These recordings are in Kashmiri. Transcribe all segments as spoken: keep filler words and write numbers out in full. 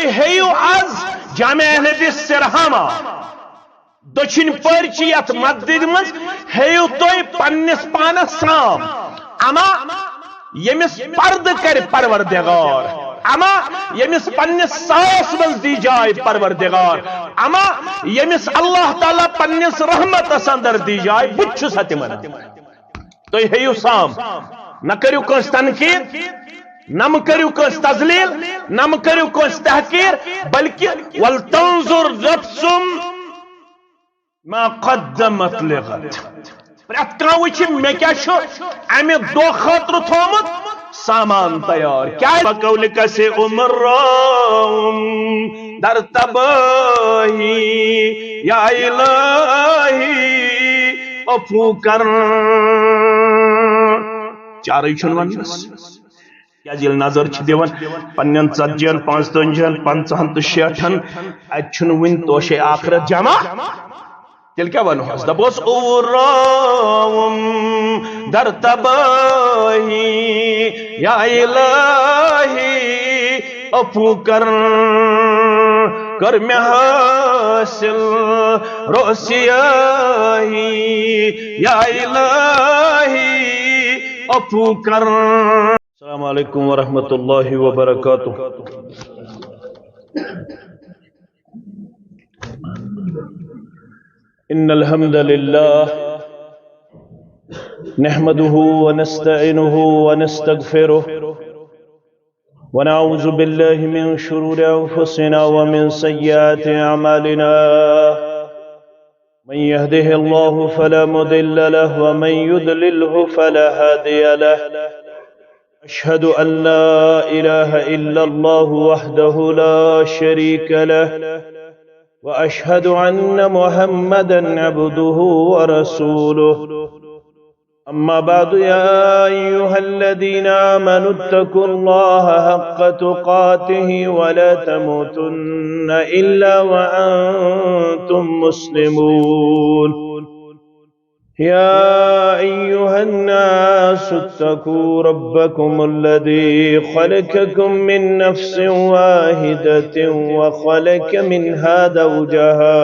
ہیٚیِو از جامع اہل حدیث سرہامہ دٔچھِنۍ پٔرۍ چھِ یتھ مسجدِ منٛز، ہیٚیِو تُہۍ پننِس پانس سام۔ اما ییٚمِس پردٕ کرِ پروردگار، اما ییٚمِس پننِس سایس منٛز دی جاے پروردگار، اما ییٚمِس اللہ تعالیٰ پننِس رحمتس اندر دی جاے، بہٕ تہِ چھُسا تِمن۔ تُہۍ ہیٚیِو سام، نہ کٔرِو کٲنٛسہِ تنقید، نہ مہٕ کٔرِو کٲنٛسہِ تذلیل، نہ مہٕ کٔرِو کٲنٛسہِ تحقیر، بلکہِ ولتنظر نفس ما قدمت لغد۔ پرٛٮ۪تھ کانٛہہ وٕچھِ مےٚ کیٛاہ چھُ اَمہِ دۄہ خٲطرٕ تھوٚومُت سامان تیار۔ کیٛازِ؟ بقولک سے عمر راوم در تباہی یا الہی عفو کر۔ چارٕے چھُنہٕ وَننَس۔ کیٛازِ ییٚلہِ نظر چھِ دِوان پننٮ۪ن ژتجی ہن، پانٛژتٲجی ہن، پنٛژاہن تہٕ شیٹھن، اتہِ چھُنہٕ وُنہِ توشے آخرت جمع، تیٚلہِ کیٛاہ ونہوس؟ دپوس، اوراوم در تباہی یا الہی عفو کر، کر مےٚ حٲصِل روسیاہی یا الہی عفو کر۔ السلام عليكم ورحمة الله وبركاته. إن الحمد لله نحمده ونستعينه ونستغفره، ونعوذ بالله من شرور أنفسنا ومن سيئات أعمالنا. من يهده الله فلا مضل له، ومن يضلله فلا هادي له. أشهد أن لا إله إلا الله وحده لا شريك له، وأشهد أن محمدا عبده ورسوله. أما بعد، يا أيها الذين آمنوا اتقوا الله حق تقاته ولا تموتن إلا وأنتم مسلمون. يا أيها الناس اتقوا ربكم الذي خلقكم من نفس واحدة وخلق منها زوجها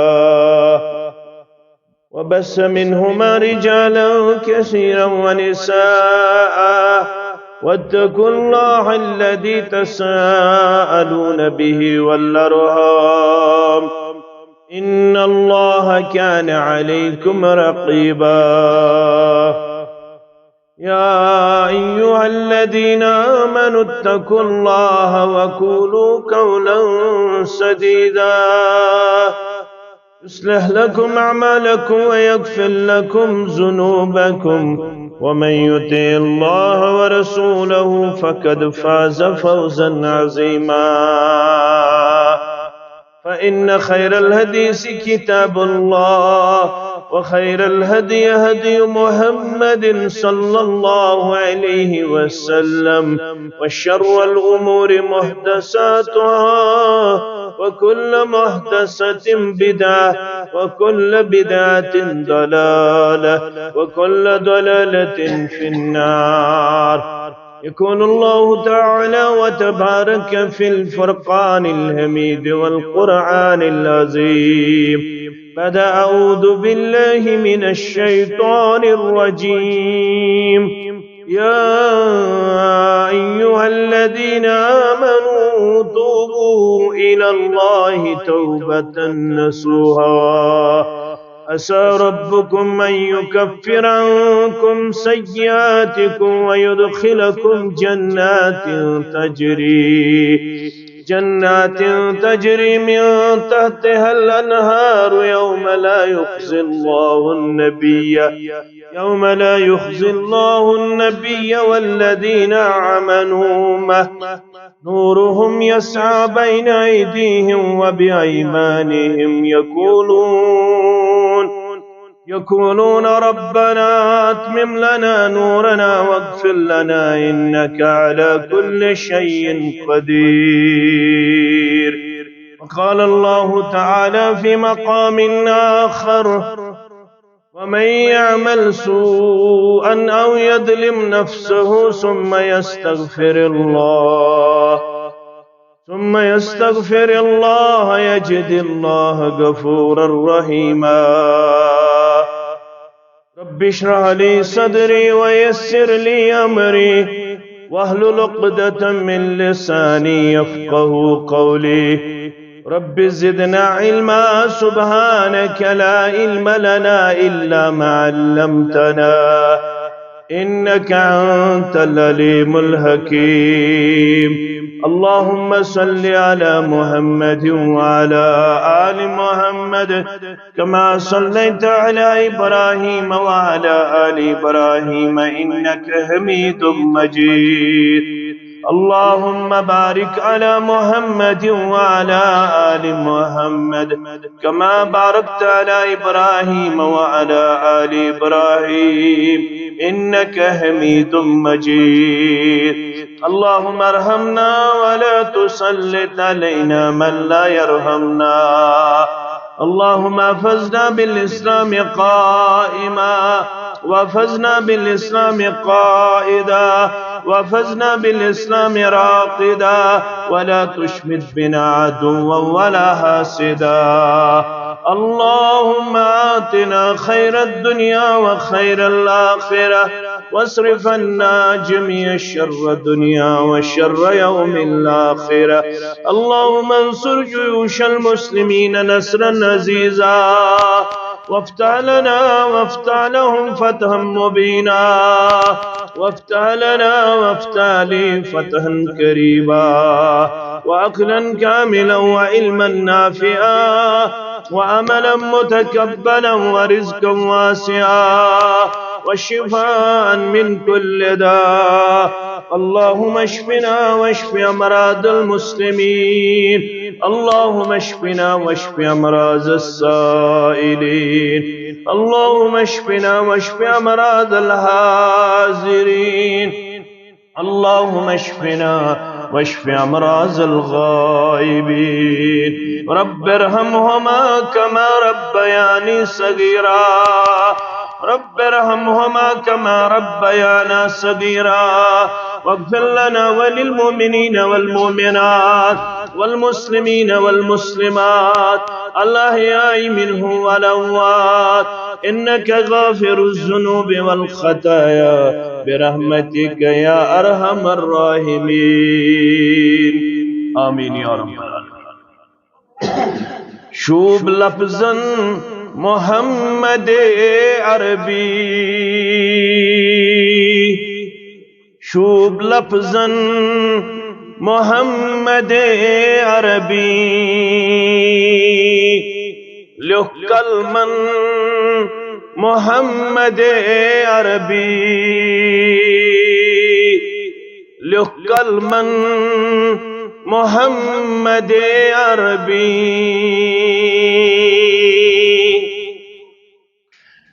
وبث منهما رجالا كثيرا ونساء، واتقوا الله الذي تساءلون به والأرحام، إن الله كان عليكم رقيبا. يا أيها الذين آمنوا اتقوا الله وقولوا قولا سديدا، يصلح لكم أعمالكم ويغفر لكم ذنوبكم، ومن يطع الله ورسوله فقد فاز فوزا عظيما. فإن خير الحديث كتاب الله، وخير الهدي هدي محمد صلى الله عليه وسلم، وشر الأمور محدثاتها، وكل محدثة بدعة، وكل بدعة ضلالة، وكل ضلالة في النار. يقول الله تعالى وتبارك في الفرقان الحميد والقرآن العظيم بعد أعوذ بالله من الشيطان الرجيم. يا أيها الذين آمنوا توبوا إلى الله توبة نصوحا، عسى ربكم أن يكفر عنكم سيئاتكم ويدخلكم جنات تجري، جنات تجري من تحتها الأنهار يوم لا يخزي الله النبي، يوم لا يخزي الله النبي والذين آمنوا معه، نورهم يسعى بين أيديهم وبأيمانهم يقولون، يقولون ربنا أتمم لنا نورنا واغفر لنا إنك على كل شيء قدير. وقال الله تعالى في مقام آخر، ومن يعمل سوءا أو يظلم نفسه ثم يستغفر الله ثم يستغفر الله يجد الله غفورا رحيما. رب اشرح لي صدري ويسر لي أمري واحلل عقدة من لساني يفقه قولي. رب زدنا علما. سبحانك لا علم لنا إلا ما علمتنا إنك أنت العليم الحكيم. اللهم صل على محمد وعلى آل محمد كما صليت على إبراهيم وعلى آل إبراهيم إنك حميد مجيد. اللهم بارك على محمد وعلى آل محمد كما باركت على إبراهيم وعلى آل إبراهيم إنك حميد مجيد. اللهم ارحمنا ولا تسلط علينا من لا يرحمنا. اللهم احفظنا بالإسلام قائما، واحفظنا بالإسلام قائدا، واحفظنا بالإسلام راقدا، ولا تشمت بنا عدوا ولا حاسدا. اللهم آتنا خير الدنيا وخير الآخرة، واصرف عنا جميع شر الدنيا وشر يوم الآخرة. اللهم انصر جيوش المسلمين نصرا عزيزا، وافتح لنا وافتح لهم فتحا مبينا، وافتح لنا وافتح لي فتحا قريبا، وعقلا كاملا وعلما نافعا، وعملا متقبلا ورزقا واسعا وشفاء من كل داء. اللهم اشفنا واشف أمراض المسلمين. اللهم اشفنا واشف أمراض السائلين. اللهم اشفنا واشف أمراض الحاضرين. اللهم اشفنا واشف أمراض الغائبين. رب ارحمهما كما ربياني صغيرا. رب ارحمهما كما ربيانا صغيرا. واغفر لنا وللمؤمنين والمؤمنات والمسلمين والمسلمات الأحياء منهم والأموات إنك غافر الذنوب والخطايا برحمتك يا أرحم الراحمين. آمين يا رب العالمين. شوب لفظن محمد عربی، شوب لفظن محمد عربی، لیوٚکھ قلمن محمد عربی، لیوٚکھ قلمن محمد عربی۔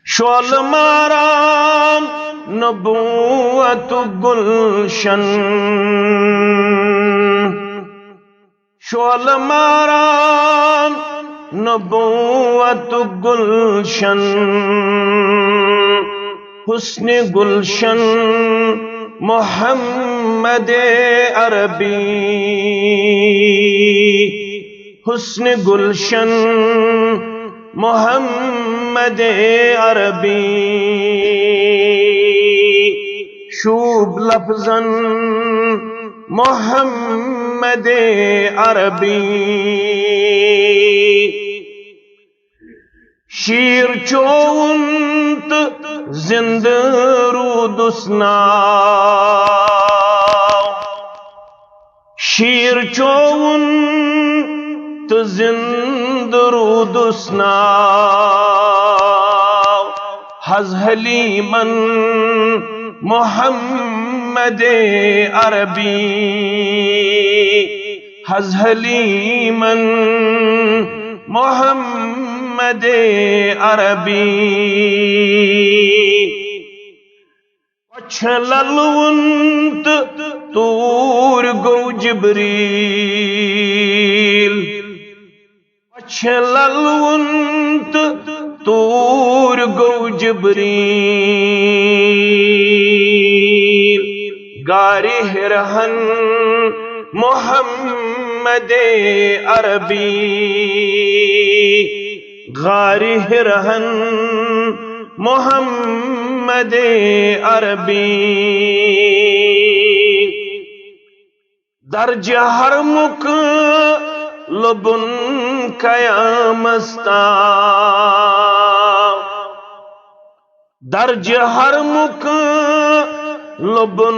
شعلہٕ ماران نبوت گلشن، شعلہٕ ماران نبوت گلشن، حسن گلشن محمد عربی، حسن گلشن محمد عربی، شوب لفظن محمد عربی۔ شیر چووُن تہٕ زندٕ روٗدُس ناو، شیر چووُن تہٕ زندٕ روٗدُس ناو، حض حلیمن محمد عربی، حض حلیمن محمد عربی۔ پچھ للوُن تہٕ توٗرۍ گوٚو جبریل، پچھ للوُن تہٕ توٗرۍ گوٚو جبریل، غارِ حِرہن محمد محمد عربی، غار حرہن محمد عربی۔ درج حرمک لبن قیامس تام، درج حرمک لبن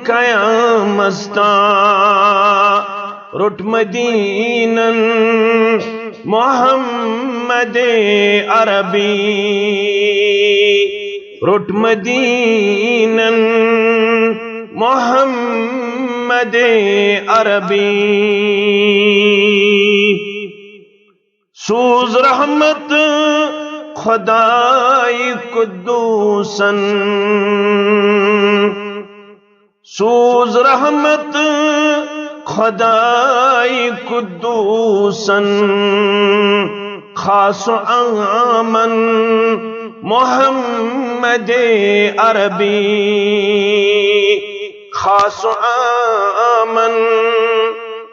قیامس تام، روٚٹ مدینن محمد عربی، روٚٹ مدینن محمد عربی۔ سوز رحمت خدای قدوسن، سوز رحمت خدای قدوسن، خاص و عامن محمد عربی، خاص و عامن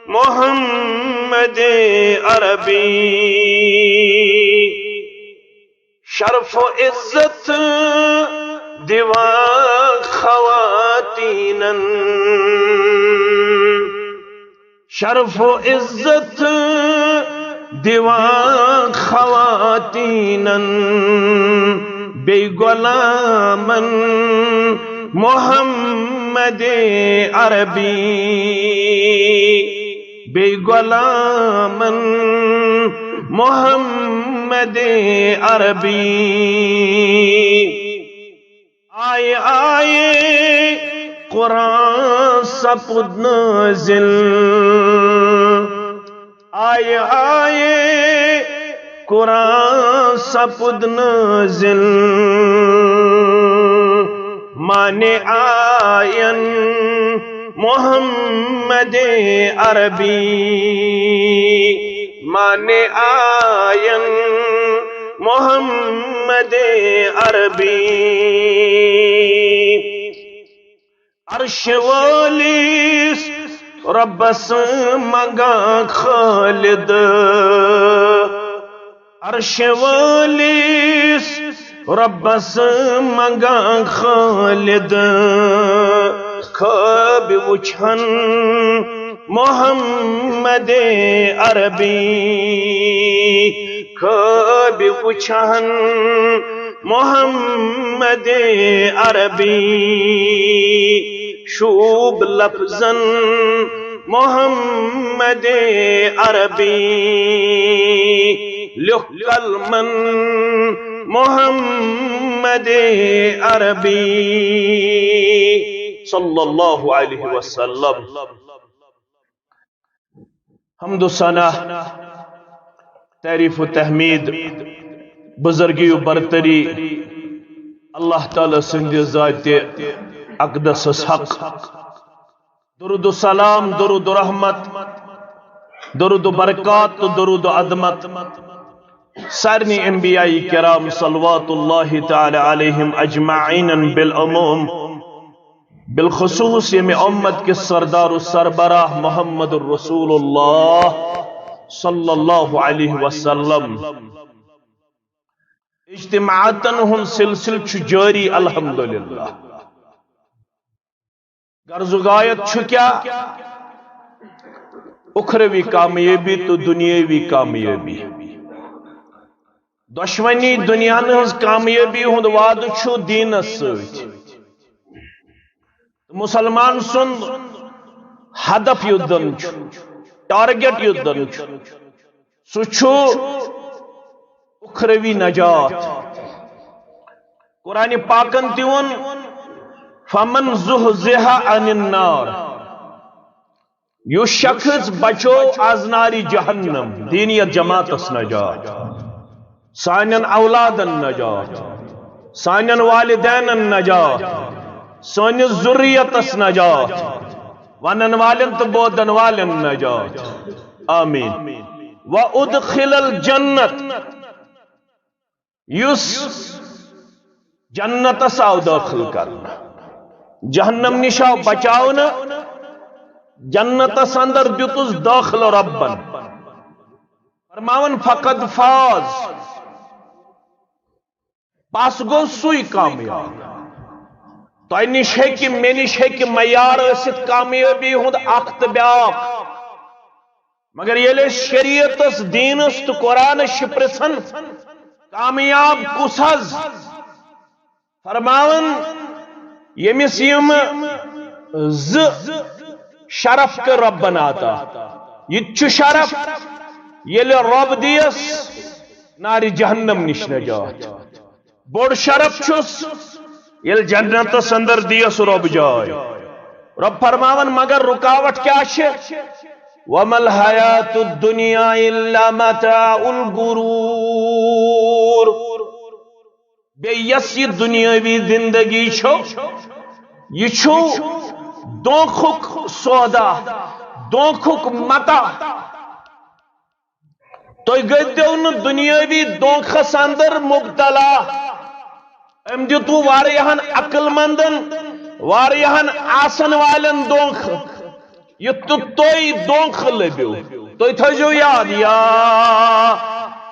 محمد عربی۔ شرف و عزت دِوان خواتینن، شرف و عزت دِوان خواتینن، بیٚیہِ غلامن محمد عربی، بیٚیہِ غلامن محمد عربی۔ آیہِ آیہِ قرآن سپُد نٲزِل، آیہِ آیہِ قرآن سپُد نٲزِل، معنی آین محمد عربی، معنی آین محمد عربی۔ عرش وٲلِس رۄبس منگان خالد، عرش وٲلِس رۄبس منگان خالد، خواب وٕچھن محمد عربی، خواب وٕچھن محمد عربی، شوٗب لفظن محمد عربی، لیوٚکھ قلمن محمد عربی صلی اللہ علیہ وسلم۔ حمد و ثنا، تعریف و تحمید، بزرگی و برتری اللہ تعالیٰ سٕنٛدِ ذاتِ اقدسس حق۔ درود و سلام، درود و رحمت، درود و برکات تہٕ درود و عظمت سارنٕے انبیاء کرام صلوات اللہ تعالیٰ علیہم اجمعین بالعموم، بالخصوص ییٚمہِ اُمت کِس سردار و سربراہ محمد رسول اللہ صلی اللہ علیہ وسلم۔ اجتماعاتن ہُنٛد سلسلہٕ چھُ جٲری الحمدللہ۔ غرض و غایت چھُ کیٛاہ؟ اُخروی کامیٲبی تہٕ دُنیٲوی کامیٲبی۔ دۄشوٕنی دُنیاہن ہٕنٛز کامیٲبی ہُنٛد وعدٕ چھُ دیٖنس سۭتۍ۔ تہٕ مُسلمان سُنٛد ہدف یُس زن چھُ، ٹارگیٹ یُس زن چھُ، سُہ چھُ اُخروی نجات۔ قرآن پاکن تہِ ووٚن، فمن زحزح عن النار، یُس شخص بچو از نارِ جہنم، دینیت جماعتس نجات، سانٮ۪ن اولادن نجات، سانٮ۪ن والدینن نجات، سٲنِس ذُریتس نجات، ونن والٮ۪ن تہٕ بوزن والٮ۪ن نجات۔ آمین۔ وادخل الجنت، یُس جنتس آو دٲخل کرنہٕ، جہنم نِش آو بچاونہٕ، جنتس اندر دیُتُس دٲخلہٕ رۄبن۔ فرماوان، فقد فاز، پس گوٚو سُے کامیاب۔ تۄہہِ نِش ہیٚکہِ، مےٚ نِش ہیٚکہِ معیار ٲسِتھ کامیٲبی ہُنٛد اکھ تہٕ بیٛاکھ، مگر ییٚلہِ أسۍ شریعتس، دیٖنس تہٕ قرآنس چھِ پرژھان، کامیاب کُس حظ؟ فرماوان، ییٚمِس یِم زٕ شرف کٔر رۄبن عطا۔ یہِ تہِ چھُ شرف، ییٚلہِ رۄب دِیَس نارِ جہنم نِش نجات۔ بوٚڑ شرف چھُس، ییٚلہِ جنتس اندر دِیَس رۄب جاے۔ رۄب فرماوان، مگر رکاوٹ کیٛاہ چھِ؟ وما الحیات الدنیا الا متاع الغرور۔ بیٚیہِ یۄس یہِ دُنیٲوی زندگی چھو، یہِ چھُو دھوکھُک سودا، دھوکھُک متاع۔ تُہۍ گٔژھۍزیو نہٕ دُنیٲوی دھوکھس اندر مبتلا۔ أمۍ دیُتوٕ واریاہن عقل مندن، واریاہن آسن والٮ۪ن دھوکھٕ۔ یُتھ نہٕ تُہۍ دھوکھٕ لٔبِو۔ تُہۍ تھٲیزیو یاد، یا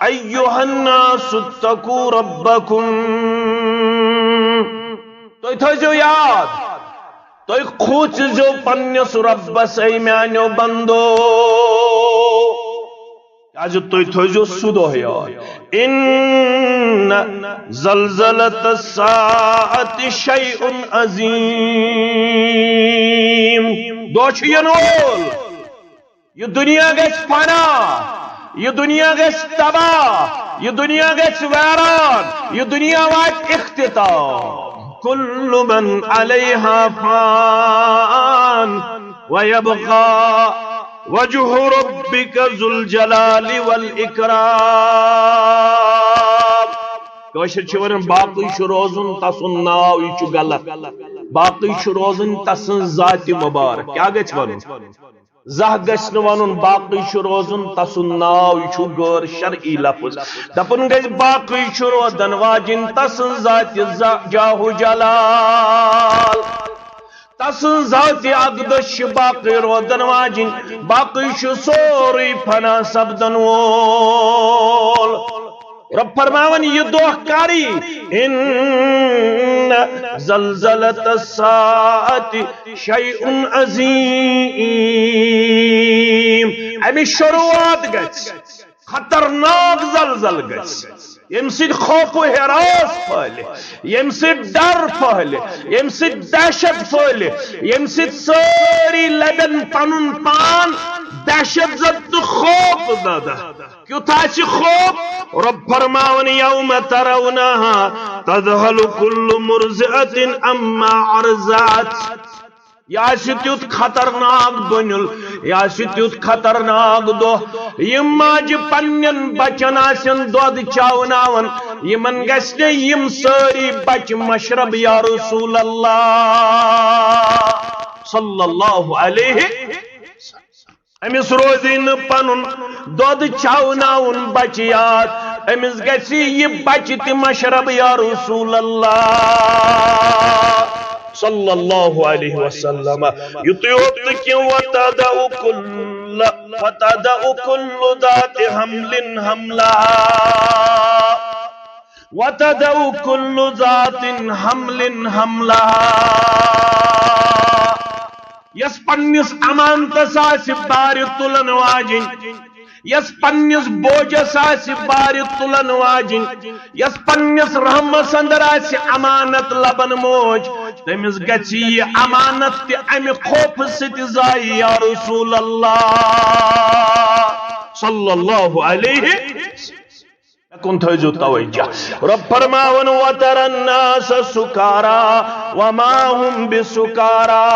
ایھا الناس اتقوا ربکم۔ تُہۍ تھٲیزیو یاد، تُہۍ کھوژزیو پننِس رۄبس، اے میانیو بندو۔ کیازِ تُہۍ تھٲیزیو سُہ دۄہ یاد۔ ان زلزلۃ الساعۃ شیء عظیم۔ دۄہ چھُ یِنہٕ وول۔ یہِ دُنیا گژھِ فنا، یہِ دُنیا گژھِ تباہ، یہِ دُنیا گژھِ ویران، یہِ دُنیا واتہِ اختتام۔ کل من علیہا فان ویبقی وجہ ربک ذو الجلال والاکرام۔ کٲشِر چھِ وَنان، باقٕے چھُ روزُن تسُنٛد ناو، یہِ چھُ غلط۔ باقٕے چھُ روزُن تسٕنٛز ذاتِ مُبارک۔ کیٛاہ گژھِ وَنُن؟ زانٛہہ گژھِ نہٕ وَنُن، باقٕے چھُ روزُن تسُنٛد ناو، یہِ چھُ غٲر شرعی لفظ۔ دَپُن گژھِ، باقٕے چھُ روزن واجِنۍ تسٕنٛز ذاتِ ذا-، جاہ و جلال۔ تسٕنٛز ذاتِ اقدس چھِ باقٕے روزن واجِنۍ، باقٕے چھُ سورُے فنا سپدن وول۔ رۄب فرماوان، یہِ دۄہ کر یی؟ ان زلزلۃ الساعۃ شیء عظیم۔ اَمِچ شروعات گژھِ، خطرناک زلزلہٕ گژھِ، ییٚمہِ سۭتۍ خوف و ہراس پھٔہلہِ، ییٚمہِ سۭتۍ ڈر پھٔہلہِ، ییٚمہِ سۭتۍ دہشت پھٔہلہِ، ییٚمہِ سۭتۍ سٲری لبن پنُن پان دہشت زد تہٕ خوف زدہ۔ کیُتھ آسہِ خوف؟ رۄب فرماوان، یوم ترونہا تذہل کل مرضعۃ عما ارضعت۔ یہِ آسہِ تیُتھ خطرناک دٔنِل، یہِ آسہِ تیُتھ خطرناک دۄہ۔ یِم ماجہِ پننٮ۪ن بچن آسن دۄد چاوناوان، یِمن گژھِ نہٕ یِم سٲری بچہِ مشرب، یا رسول اللہ صلی اللہ علیہ۔ أمِس روزِ نہٕ پنُن دۄد چاوناوُن بچہِ یاد، أمِس گژھِ یہِ بچہِ تہِ مشرب، یا رسول اللہ صلی اللہ علیہ وسلم۔ یُتُے یوت نہٕ کینٛہہ، وتضع کل، وتضع کل ذات حمل حملہا، وتضع کل ذات حمل حملہا۔ یۄس پننِس امانتس آسہِ بارِ تُلن واجِنۍ، یۄس پننِس بوجس آسہِ بارِ تُلن واجِنۍ، یۄس پننِس رحمس اندر آسہِ امانت لبن موج، تٔمِس گژھِ یہِ امانت تہِ امہِ خوفہٕ سۭتۍ ضایع، یا رسول اللہ صلی اللہ علیہ۔ مےٚ کُن تھٲیزیو توجہ۔ رۄب فرماوان، وتر الناس سکارا وما هم بسکارا۔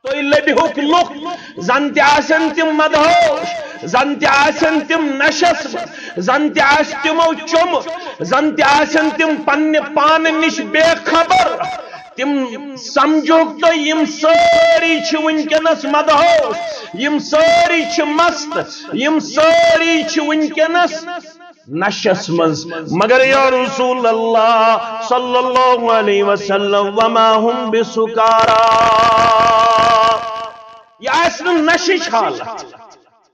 تُہۍ لٔبِہُکھ لُکھ، زن تہِ آسن تِم مدہوش، زن تہِ آسن تِم نشس، زن تہِ آسہِ تِمو چوٚمُت، زن تہِ آسن تِم پننہِ پانہٕ نِش بے خبر۔ تِم سمجھوکھ تُہۍ، یِم سٲری چھِ وٕنکیٚنس مدہوش، یِم سٲری چھِ مست، یِم سٲری چھِ وٕنکیٚنس نشس منٛز، مگر یا رسول اللہ صلی اللہ علیہ وسلم، وما هم بسکارا، یہِ آسہِ نہٕ نشٕچ حالت،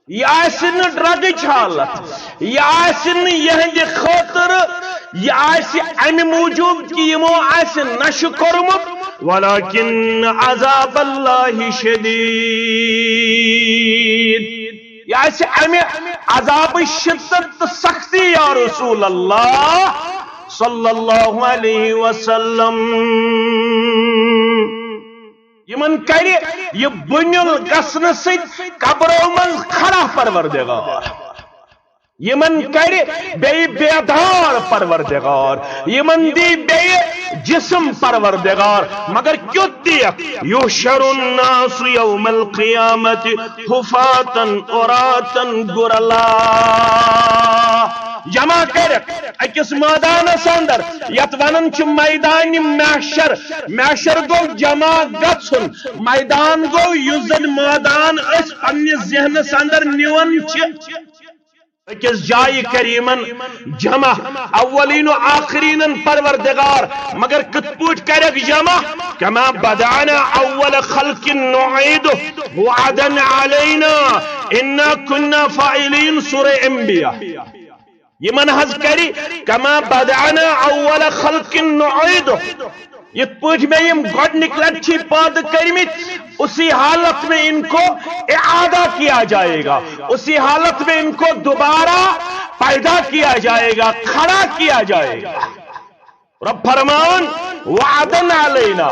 یہِ آسہِ نہٕ ڈرگٕچ حالت، یہِ آسہِ نہٕ یِہنٛدِ خٲطرٕ، یہِ آسہِ امہِ موٗجوٗب کہِ یِمو آسہِ نشہٕ کوٚرمُت، ولکن عذاب اللہ شدید۔ یہِ آسہِ امہِ عذابٕچ شدت تہٕ سختی، یا رسول اللہ صلی اللہ علیہ وسلم۔ یِمن کرِ یہِ بُنیُل گژھنہٕ سۭتۍ قبرو منٛز کھڑا پروردگار۔ یِمن کرِ بیٚیہِ بیدار پروردگار۔ یِمن دی بیٚیہِ جسم پروردگار۔ مگر کیُتھ دیکھ، یحشر الناس یوم القیامت حفاتن عراتن غرلا۔ جمع کٔرِتھ أکِس مٲدانس اندر، یتھ ونان چھِ میدان محشر۔ محشر گوٚو جمع گژھُن۔ میدان گوٚو یُس زن مٲدان أسۍ پننِس ذہنس اندر نِوان چھِ۔ أکِس جایہِ کرِ یِمن جمع، اولین و آخرینن پروردگار۔ مگر کِتھ پٲٹھۍ کرکھ جمع؟ کما بدأنا اول خلق نعیدہ وعدا علینا انا کنا فاعلین، سورہ انبیاء۔ یِمن حظ کرِ کما بدأنا اول خلق نعیدہ، یِتھ پٲٹھۍ مےٚ یِم گۄڈٕنِکۍ لٹہِ چھِ پٲدٕ کٔرمٕتۍ، اسی حالت میں ان کو اعادہ کیا جائے گا، اسی حالت میں ان کو دوبارہ پیدا کیا جائے گا، کھڑا کیا جائے گا۔ رب فرماوان، وعدا علینا،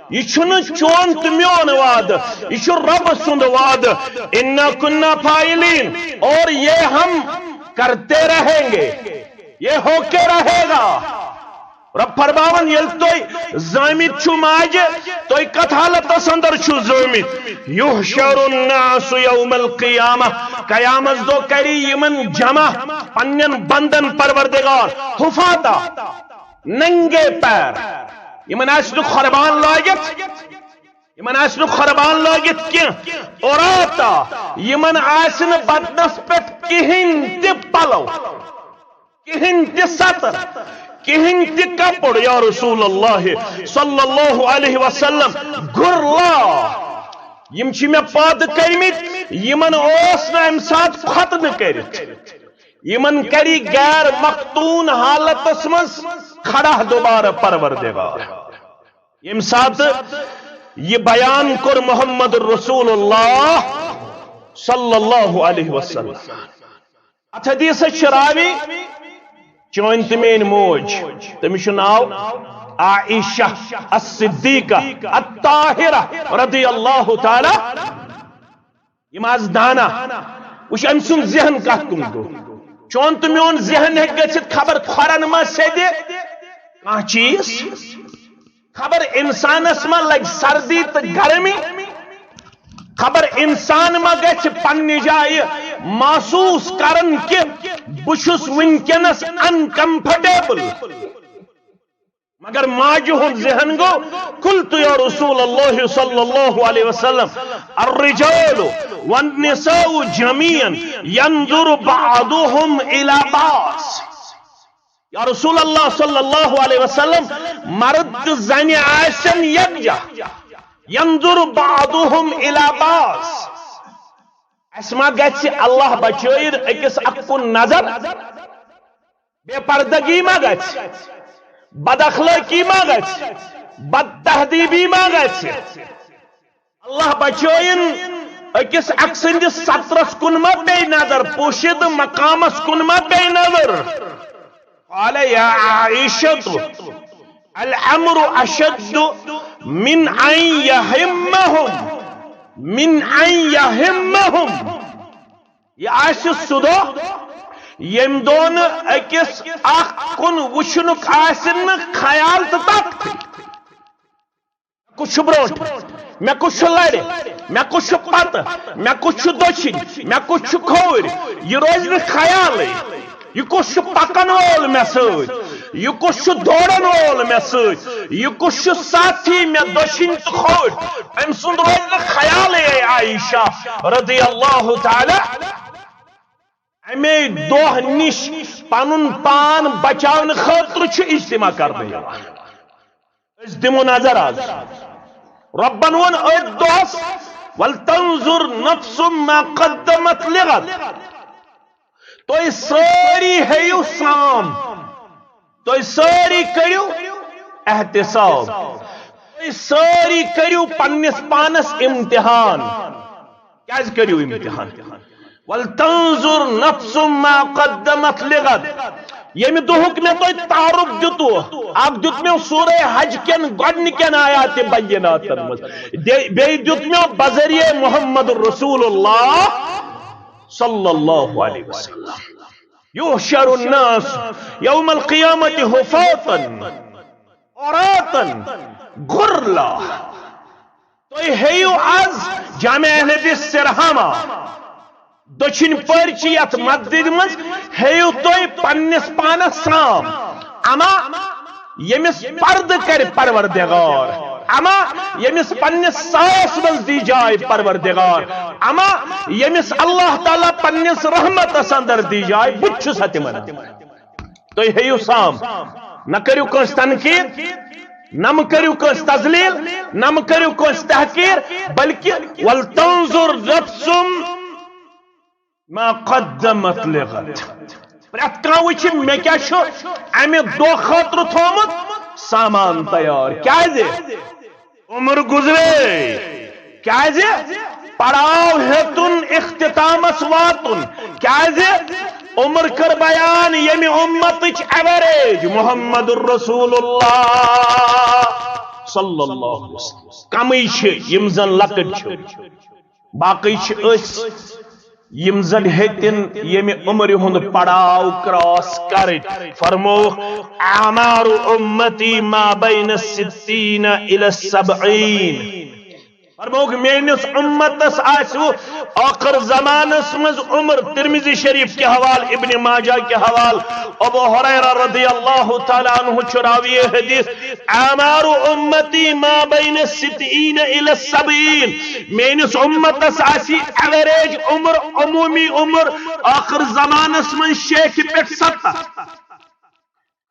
یہِ چھُنہٕ چون تہٕ میون وعدٕ، یہِ چھُ رب سُنٛد وعدٕ۔ انا کنا فاعلین، اور یہ ہم کرتے رہیں گے، یہ ہو کے رہے گا۔ رب فرماوان، ییٚلہِ تُہۍ زٲمٕتۍ چھِو ماجہِ، تُہۍ کتھ حالتس اندر چھِو زٲمٕتۍ؟ یحشر الناس یوم القیامہ، قیامت دۄہ کرِ یِمن جمع پننٮ۪ن بندن پروردگار، حفاتا، ننگے پیر۔ یِمن آسہِ نہٕ قربان لٲگِتھ، یِمن آسہِ نہٕ قربان لٲگِتھ کینٛہہ۔ عراتا، یِمن آسہِ نہٕ بدنس پٮ۪ٹھ کِہیٖنۍ تہِ پلو، کِہیٖنۍ تہِ ستر، کِہیٖنۍ تہِ کپُر، یا رسول اللہ صلی اللہ علیہ وسلم۔ غرلا، یِم چھِ مےٚ پٲدٕ کٔرمٕتۍ، یِمن اوس نہٕ امہِ ساتہٕ ختنہٕ کٔرِتھ۔ یِمن کری غیر مختون حالتس منٛز کھڑا دوبارہ پروردگار۔ ییٚمہِ ساتہٕ یہِ بیان کوٚر محمد رسول اللہ صلی اللہ علیہ وسلم۔ اتھ حدیثس چھِ راوی چٲنۍ تہٕ میٲنۍ موج، تٔمِس چھُ ناو عائشہ الصدیقہ الطاہرہ رضی اللہ تعالی۔ یِم آز دانا، وٕچھ أمۍ سُنٛد ذہن کتھ کُن گوٚو۔ چون تہٕ میون ذہن ہیٚکہِ گٔژھِتھ خبر کھۄرن ما سیٚدِ کانٛہہ چیٖز، خبر انسانس ما لگہِ سردی تہٕ گرمی، خبر انسان ما گژھِ پننہِ جایہِ محسوس کرن کہِ بہٕ چھُس وٕنکیٚنس انکمفرٹیبل۔ مگر ماجہِ ہُنٛد ذہن گوٚو، قلت یا رسول اللہ صلی اللہ علیہ وسلم، الرجال والنساء جميعا ينظر بعضهم الى بعض۔ یا رسول اللہ صلی اللہ علیہ وسلم، مرد تہٕ زنہِ آسن یکجا، ينظر بعضهم الى بعض۔ اسہِ ما گژھِ اللہ بچٲیِن أکِس اکھ کُن نظر؟ بے پردگی ما گژھِ؟ بد اخلٲقی ما گژھِ؟ بد تہذیبی ما گژھِ؟ اللہ بچٲیِن أکِس اکھ سٕنٛدِس سترس کُن ما پیٚیہِ نظر، پوشیدٕ مقامس کُن ما پیٚیہِ نظر؟ قال یا عائشہ، الامر اشد من ان یہمہم، من ان یہمہم۔ یہِ آسہِ سُہ دۄہ، ییٚمہِ دۄہ نہٕ أکِس اکھ کُن وٕچھنُک آسہِ نہٕ خیال تہٕ طاقتٕے۔ مےٚ کُس چھُ برونٛٹھ؟ مےٚ کُس چھُ لرِ؟ مےٚ کُس چھُ پتہٕ؟ مےٚ کُس چھُ دٔچھِنۍ؟ مےٚ کُس چھُ کھووٕرۍ؟ یہِ روزِ نہٕ خیالٕے۔ یہِ کُس چھُ پکن وول مےٚ سۭتۍ؟ یہِ کُس چھُ دورن وول مےٚ سۭتۍ؟ یہِ کُس چھُ ساتھی مےٚ دٔچھِنۍ تہٕ کھووٕرۍ؟ أمۍ سُنٛد روزِ نہٕ خیالٕے، اے عائشہ رضی اللہ تعالی۔ امے دۄہ نِش پنُن پان بچاونہٕ خٲطرٕ چھُ اجتماع کرنہٕ یِوان۔ أسۍ دِمو نظر آز۔ رۄبن ووٚن أتھۍ دۄہس، ولتنظر نفس ما قدمت لغد۔ تُہۍ سٲری ہیٚیِو سام، تُہۍ سٲری کٔرِو احتساب، تُہۍ سٲری کٔرِو پننِس پانس امتحان۔ کیازِ کٔرِو امتحان؟ ولتنظر نفس ما قدمت لغد۔ ییٚمہِ دۄہُک مےٚ تۄہہِ تعارُف دیُتوٕ، اکھ دیُت مےٚ سورہ حج کٮ۪ن گۄڈنِکٮ۪ن آیات بیناتن منٛز، دے-، بیٚیہِ دیُت مےٚ بذریعہ محمد رسول اللہ صلی اللہ علیہ وسلم۔ یحشر الناس یوم القیامت حفاتا عراتا غرلا۔ تُہۍ ہیٚیِو از جامع اہل حدیث سرہامہ دٔچھِنۍ پٔرچہِ یتھ مسجدِ منٛز، ہیٚیِو تُہۍ پننِس پانس سام۔ اما ییٚمِس پردٕ کرِ پروردگار، اما ییٚمِس پننِس سایس منٛز دی جاے پروردگار، اما ییٚمِس اللہ تعالیٰ پننِس رحمتس اندر دی جاے، بہٕ تہِ چھُس تِمن۔ تُہۍ ہیٚیِو سام، نہ کٔرِو کٲنٛسہِ تنقید، نہ مہٕ کٔرِو کٲنٛسہِ تذلیل، نہ مہٕ کٔرِو کٲنٛسہِ تحقیر، بلکہِ ولتنظر نفس ما قدمت لغد۔ پرٛٮ۪تھ کانٛہہ وٕچھِ مےٚ کیٛاہ چھُ اَمہِ دۄہ خٲطرٕ تھوٚومُت سامان تیار۔ کیٛازِ؟ عمر گُزرے۔ کیٛازِ؟ پڑاو ہیوٚتُن اختتامس واتُن۔ کیٛازِ؟ عمر کٔر بیان، ییٚمہِ اُمتٕچ ایوریج محمد رسول اللہ صلی اللہ علیہ وسلم کمٕے چھِ، یِم زن لۄکٕٹۍ چھِ۔ باقٕے چھِ أسۍ، یِم زن ہیٚتِن ییٚمہِ عمرِ ہُنٛد پڑاو کراس کرٕنۍ۔ فرمووُکھ، اعمار امتی ما بین الستین الی السبعین۔ فرمووُکھ، میٲنِس اُمتس آسہِ ٲخر زمانس منٛز عمر۔ ترمذی شریف کہِ حوالہٕ، ابن ماجہ کہِ حوالہٕ، ابو ہریرہ رضی اللہ تعالیٰ عنہ چھُ راوی حدیث، اعمار امتی ما بین الستین الی السبعین۔ میٲنِس اُمتس آسہِ ایوریج عمر، عمومی عمر، ٲخر زمانس منٛز شیٹھِ پٮ۪ٹھ ستتھ۔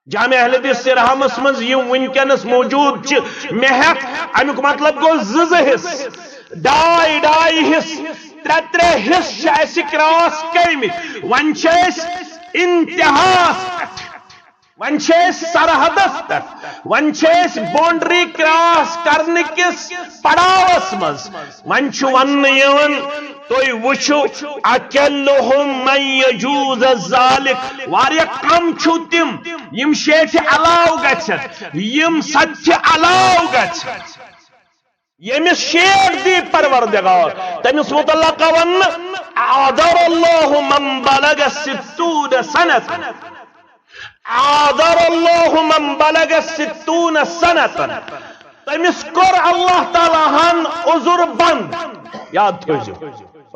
جامع اہل حدیث سرہامس منٛز یِم وٕنکیٚنس موجود چھِ، مےٚ ہٮ۪تھ، امیُک مطلب گوٚو زٕ زٕ حصہٕ، ڈاے ڈاے حصہٕ، ترٛےٚ ترٛےٚ حصہٕ چھِ اَسہِ کراس کٔرمٕتۍ۔ وۄنۍ چھِ أسۍ انتہاہس پٮ۪ٹھ، وۄنۍ چھِ أسۍ سرحدس پٮ۪ٹھ، وۄنۍ چھِ أسۍ باؤنڈری کراس کرنہٕ کِس پڑاوس منٛز۔ وۄنۍ چھُ وننہٕ یِوان، تُہۍ وٕچھِو، اکلہم من یجوز ذالک، واریاہ کم چھِو تِم یِم شیٹھِ علاوٕ گژھن، یِم ستتھِ علاوٕ گژھن۔ ییٚمِس شیٹھ دی پروردگار، تٔمِس متعلق وننہٕ، اعذر اللہ من بلغ ستون سنة۔ اعذر اللہ من بلغ ستون سنة۔ تٔمِس کوٚر اللہ تعالیٰ ہن عذر بند۔ یاد تھٲوزیو،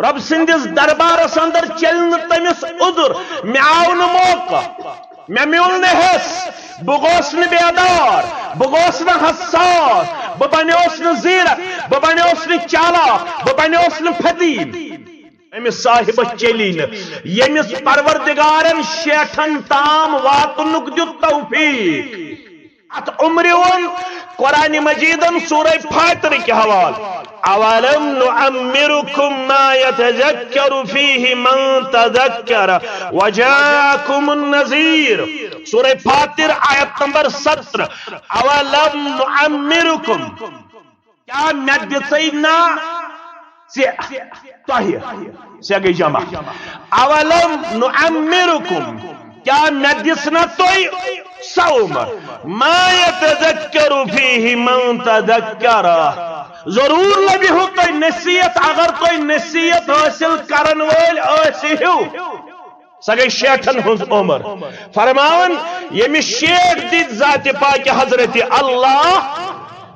رۄب سٕنٛدِس دربارس اندر چلہِ نہٕ تٔمِس عذر۔ مےٚ آو نہٕ موقع، مےٚ میوٗل نہٕ حِصہٕ، بہٕ گوس نہٕ بیدار، بہٕ گوس نہٕ حساس، بہٕ بنیوس نہٕ زیرک، بہٕ بنیوس نہٕ چالاک، بہٕ بنیوس نہٕ فطیٖن۔ أمِس صاحبس چلی نہٕ، ییٚمِس پروردگارن شیٹھن تام واتنُک دیُت توفیق۔ اتھ عمرِ ووٚن قرآن مجیدن سورہ فاطر کہِ حوالہٕ، اولم نعمرکم ما یتذکر فیہ من تذکر وجاءکم النذیر۔ سورہ فاطر آیت نمبر سترہ۔ اولم نعمرکم، کیٛاہ مےٚ دِژٕے نا ژےٚ، تۄہہِ، ژےٚ گٔے جمع۔ اولم نعمرکم، کیٛاہ مےٚ دِژ نا تۄہہِ سۄ عمر؟ ما یتذکر فیہ من تذکر۔ ضروٗر لبہِ ہو تۄہہِ نصیحت، اگر تُہۍ نصیحت حٲصِل کرن وٲلۍ ٲسِو۔ سۄ گٔے شیٹھن ہٕنٛز عمر۔ فرماوان، ییٚمِس شیٹھ دِتۍ ذاتِ پاکہِ حضرت اللہ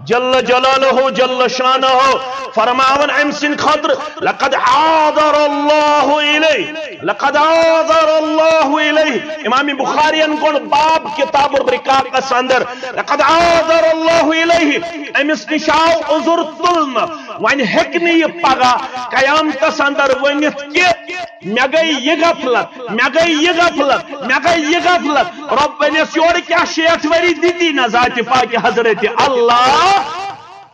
جل جلالہ جل شانہ، فرماوان أمۍ سٕنٛدِ خٲطرٕ، لقد عاذر اللہ الیہ، لقد عاذر اللہ الیہ۔ امام بخاری ین کوٚڑ باب کتاب الرقاقس اندر، لقد عاذر اللہ الیہ۔ أمِس نِش آو عذر تُلنہٕ۔ وۄنۍ ہیٚکہِ نہٕ یہِ پگاہ قیامتس اندر ؤنِتھ کہِ مےٚ گٔے یہِ غفلت، مےٚ گٔے یہِ غفلت، مےٚ گٔے یہِ غفلت۔ رۄب ونٮ۪س، یورٕ کیٛاہ شیٹھ ؤری دِتی نہ ذاتِ پاکہِ حضرت اللہ؟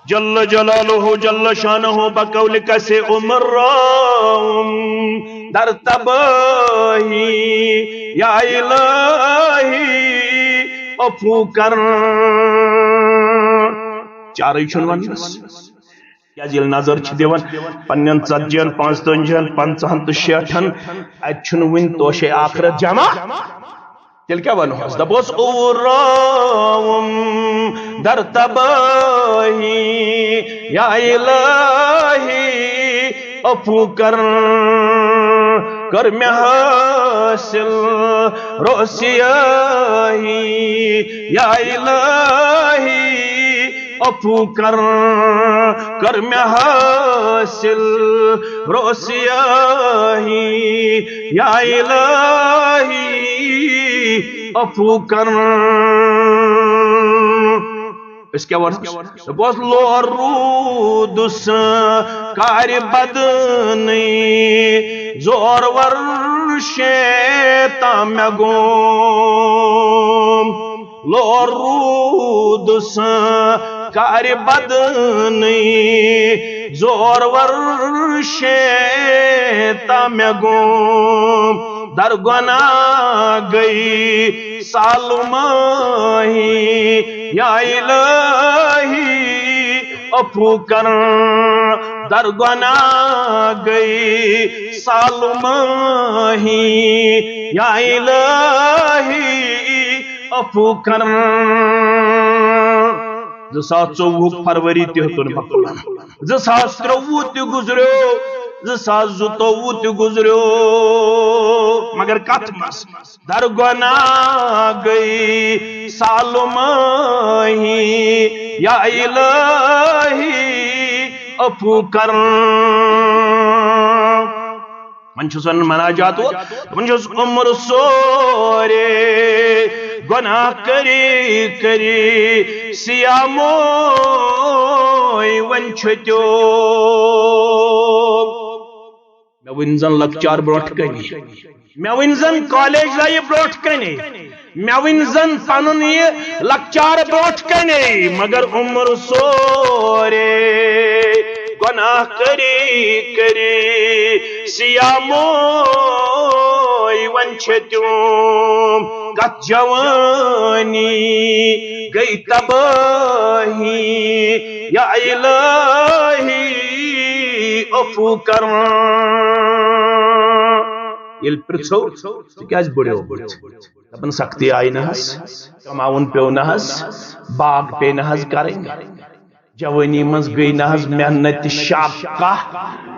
جل جلالہ جل شانہ بقولک سے عمر راوم در تباہی، یا الہی عفو کر۔ چارے چھُنہٕ وننس۔ کیازِ ییٚلہِ نظر چھِ دِوان پننٮ۪ن ژتجی ہن، پانٛژتٲجی ہن، پنٛژاہن تہٕ شیٹھن، اتہِ چھُنہٕ وُنہِ توشے آخرت جمع۔ تیٚلہِ کیٛاہ ونہوس؟ دپوس، اوٗراوُم در تباہی، یا الہی عفو کر، کر مےٚ حٲصِل روسیاہی، یا الہی عفو کر، کر مےٚ حٲصِل روسیاہی، یا الہی عفو کر۔ أسۍ کیٛاہ وَنو؟ دوٚپہوس، لور روٗدُس کارِ بدنٕے، زورور شیطان مےٚ گوم۔ لور روٗدُس کارِ بدنٕے، زورور شیطان مےٚ گوم۔ در گۄناہ گٔے سالمٲہی، یا الہی عفو کر۔ در گۄناہ گٔے سالمٲہی، یا الہی عفو کر۔ زٕ ساس ژوٚوُہُک فروری تہِ ہیوٚتُن مۄکلُن۔ زٕ ساس ترٛوٚوُہ تہِ گُزریو، زٕ ساس زٕتووُہ تہِ گُزریو، مگر کتھ منٛز؟ در گۄناہ گٔے سالمٲہی، یا الہی عفو کر۔ وۄنۍ چھُس وَنان مناجات وول، دَپان چھُس، عمر سورے گۄناہ کٔری کٔری سیاموے وۄنۍ چھُ تیوم۔ مےٚ ؤنۍ زَن لۄکچار برونٛٹھ کَنہِ، مےٚ ؤنۍ زَن کالج لایف برونٛٹھ کَنہِ، مےٚ ؤنۍ زَن پَنُن یہِ لۄکچار برونٛٹھ کَنے، مگر عمر سورے گۄناہ کٔری کٔری سیاموے وۄنۍ چھِ تِم کَتھ جوٲنی گٔے تبٲہی، یا الہی عفو کر۔ ییٚلہِ پرٛژھو، ژٕ کیٛازِ بُڈیومُت؟ دَپان، سختی آیہِ نہ حظ، کماوُن پیوٚو نہ حظ، باغ پیٚیہِ نہ حظ کرٕنۍ، جوٲنی منٛز گٔے نہ حظ محنت تہِ شاقہ،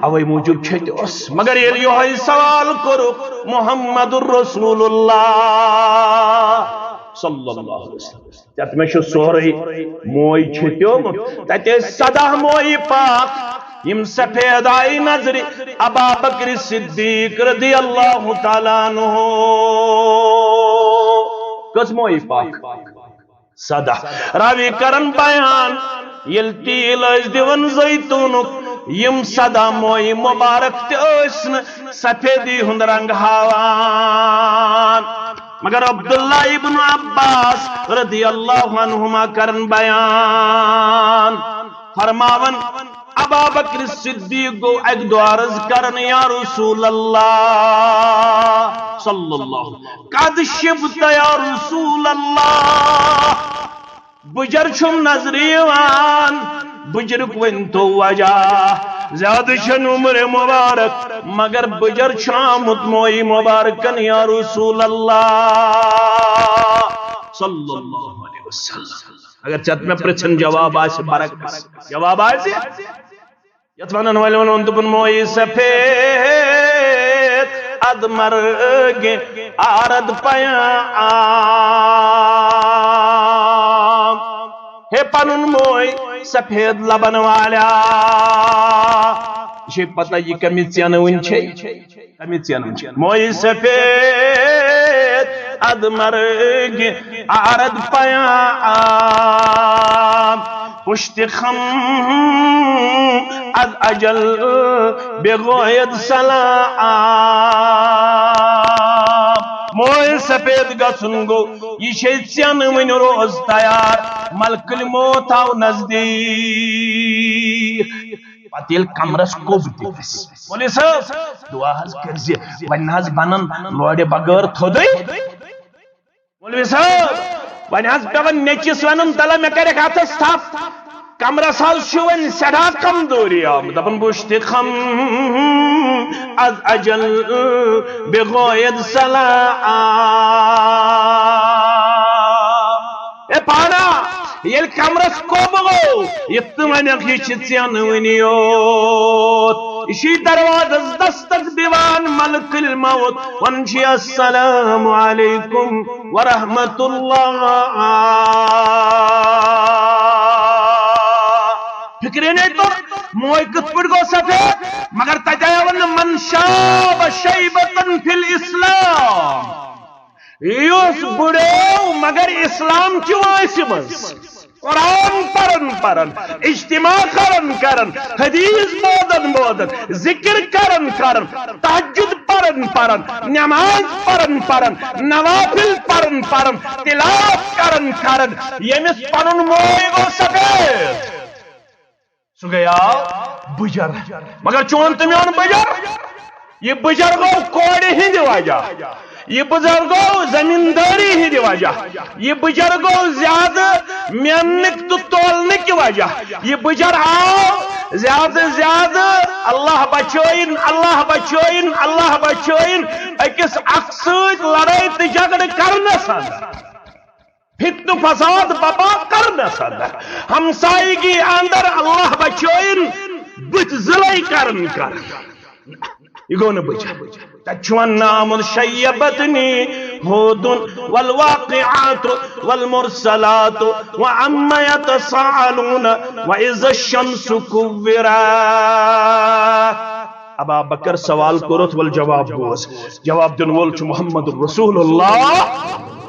اوے موٗجوٗب چھٔتۍ اوس۔ مگر ییٚلہِ یِہوٚے سوال کوٚرُکھ محمد رسول اللہ صلی اللہ علیہ وسلم، تتہِ مےٚ چھُ سورُے، موے چھٔتیومُت، تتہِ ٲسۍ سداہ موے پاک، یِم سفید آیہِ نظرِ ابا بکر صدیق رضی اللہ تعالیٰ عنہ۔ کٔژ موے پاک؟ سداہ۔ راوی کرن بیان، ییٚلہِ تیٖل ٲسۍ دِوان زیتونُک، یِم سداہ موے مبارک تہِ ٲسۍ نہٕ سفیدی ہُنٛد رنگ ہاوان۔ مگر عبداللہ ابن عباس رضی اللہ عنہما کرن بیان، فرماون، ابا بکر صدیق گوٚو اکہِ دۄہ عرض کرن، یا رسول اللہ صلی اللہ، قد شبت یا رسول اللہ، بُجر چھُم نظرِ یِوان، بُجرُک ؤنۍ تو وجہ۔ زیادٕ چھَنہٕ عمر مبارک، مگر بُجر چھُ آمُت موے مبارکن، یا رسول اللہ صلی اللہ علیہ وسلم۔ اگر ژےٚ مےٚ پرٛژھن جواب آسہِ برعکس، جواب آسہِ، یتھ ونن والٮ۪ن ووٚن، دوٚپُن، مویہِ سفید ادمرگہِ آرد پیام۔ ہے پنُن موے سفید لبن والیا، یہِ چھے پتہ یہِ کمہِ ژینہٕ وٕنۍ چھے؟ کمہِ ژینہٕ وٕنۍ چھے؟ مویہِ سفید ادمرگہِ آرد پیام، پشت خم از اجل بغوید سلام۔ موے سفید گژھُن گوٚو، یہِ چھے ژینہٕ وٕنہِ روز تیار، ملکُل موت آو نزدیٖک۔ پتہٕ ییٚلہِ کمرس کوٚب تہِ گژھِ۔ مولوی صٲب، دعا حظ کٔرزِ، وۄنۍ نہ حظ بنن لورِ بغٲر تھوٚدُے۔ مولوی صٲب، وۄنۍ حظ پٮ۪وان نیٚچِس ونُن، تلہ مےٚ کَرٮ۪کھ اَتھس تھپھ، کمرس حظ چھُ وۄنۍ سٮ۪ٹھاہ کمزوری آمٕژ۔ دپان، بہٕ چھُس تہِ خم از اجل بغوید صلاح۔ اے پانا، ییٚلہِ کمرس کوٚب گوٚو، یہِ تہٕ ونکھ، یہِ چھِ ژینہٕ وٕنہِ یوت۔ یہِ چھُے دروازس دستک دِوان ملک الموت، ونان چھُ، السلام علیکم ورحمۃ اللہ۔ فکرے نے تو موے کتھ پٲٹھۍ گوٚو سفید، مگر تتہِ آیہِ وننہٕ، من شاب شیبة فی الاسلام۔ یُس بُڑیو مگر اسلام چہِ وٲنٛسہِ منٛز قرآن پرن پرن، اجتماع کرن کرن، حدیث بوزن بوزن، ذکر کرن کرن، تہجد پرن پرن، نماز پرن پرن، نوافل پرن پرن، تلاوت کرن کرن، ییٚمِس پنُن موے گوٚو سفید۔ سُہ گٔیاو بُجر۔ مگر چون تہٕ میون بُجر، یہِ بُجر گوٚو کورِ ہِنٛدِ وجہ، یہِ بُجر گوٚو زٔمیٖندٲری ہِنٛدِ وجہ، یہِ بُجر گوٚو زیادٕ میننٕکۍ تہٕ تولنٕکۍ وجہ، یہِ بُجر آو زیادٕ زیادٕ، اللہ بچٲیِن، اللہ بچٲیِن، اللہ بچٲیِن، أکِس اکھ سۭتۍ لڑٲے تہٕ جھگڑٕ کرنس اندر۔ فتنہٕ فساد بپا کرنس اندر، ہمسایگی اندر اللہ بچٲیِن، بُتھۍ زِلے کرن کرن۔ یہِ گوٚو نہٕ بُجر۔ تتہِ چھُ وننہٕ آمُت، شیبتنی ہود والواقعات والمرسلات وعم یتساءلون واذا الشمس کورت۔ ابا بکر سوال کوٚرُتھ، ول جواب بوز۔ جواب دِنہٕ وول چھُ محمد رسول اللہ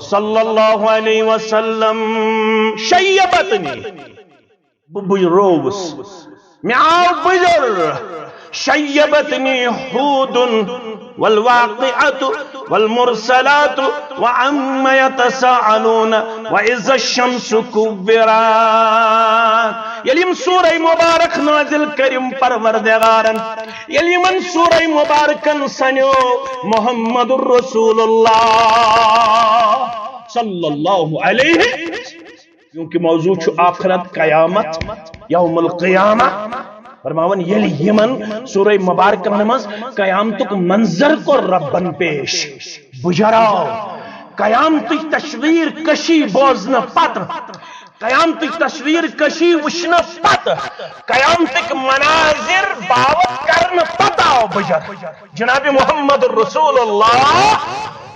صلی اللہ علیہ وسلم۔ شیبتنی، بہٕ بُج-، رووُس، مےٚ آو بُجر۔ شیبتنی ہود والواقعات والمرسلات وعم یتساءلون واذا الشمس کورت۔ ییٚلہِ یِم سورہ مبارک نازل کٔرِم پروردگارن، ییٚلہِ یِمن سورہ مبارکن سنیو محمد رسول اللہ صلی اللہ علیہ، کیونکہ موضوع چھُ آخرت، قیامت، یوم القیامہ۔ فرماوان، ییٚلہِ یِمن سورہ مبارکن منٛز قیامتُک منظر کوٚر ربن پیش، بُجر آو۔ قیامتٕچ تصویر کشی بوزنہٕ پتہٕ، قیامتٕچ تصویر کشی وٕچھنہٕ پتہٕ، قیامتٕکۍ مناظر باوت کرنہٕ پتہٕ آو بُجر۔ جناب محمد رسول اللہ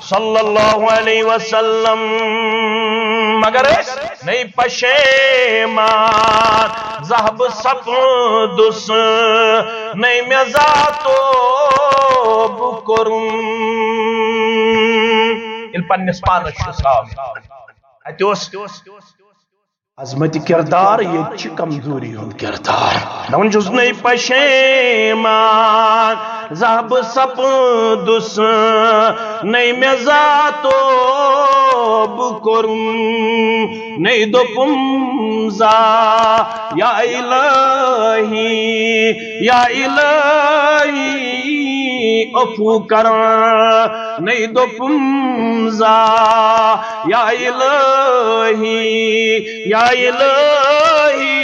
صلی اللہ علیہ وسلم۔ مگر أسۍ نٔے پشیمان، زاہ بہٕ سپدُس، نٔے مےٚ زاتو بہٕ کوٚرُم۔ ییٚلہِ پننِس پانس چھُ صاف، اتہِ اوس عظمت کردار، ییٚتہِ چھِ کمزوری ہُنٛد کردار۔ دپان چھُس نٔے پشیمان، زاہ بہٕ سپدُس، نٔے مےٚ زاتو بہٕ کوٚرُم، نٔے دوٚپُم زا یا الہی، یا الہی عفو کر، نٔے دوٚپُم زا یا الہی، یا الہی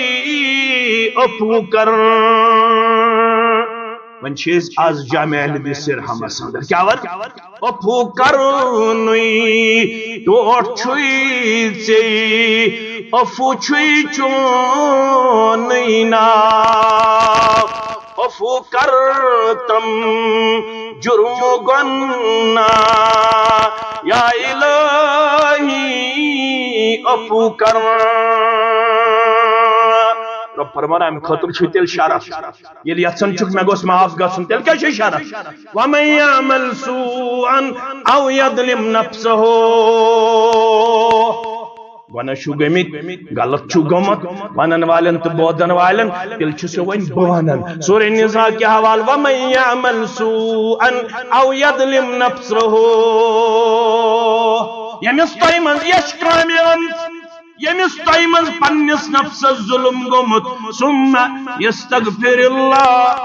عفو کر۔ وۄنۍ چھِ أسۍ از جامع اہل بیت سرہمس اندر۔ کیٛاہ وَن؟ عفو کرنُے ٹوٹھ چھُے ژےٚ، عفو چھُے چونُے ناو۔ عفو کر تم جرم گناہ، یا الہی عفو کر۔ رب فرمان، امہِ خٲطرٕ چھُ تیٚلہِ شرف۔ ییٚلہِ یژھان چھُکھ مےٚ گوٚژھ معاف گژھُن، تیٚلہِ کیٛاہ چھُ شرف؟ ومن یعمل سوءا او یظلم نفسہ۔ گۄناہ چھُ گٔمٕتۍ، غلط چھُ گوٚمُت، ونن والٮ۪ن تہٕ بوزن والٮ۪ن، تیٚلہِ چھُ سُہ وۄنۍ بہٕ ونان۔ سورہ نساء کہِ حوالہٕ، ومن یعمل سوءا او یظلم نفسہ۔ ییٚمِس تۄہہِ منٛز یۄس کامہِ آمٕژ، ییٚمِس تۄہہِ منٛز پننِس نفسس ظلم گوٚمُت، ثم یستغفر اللہ،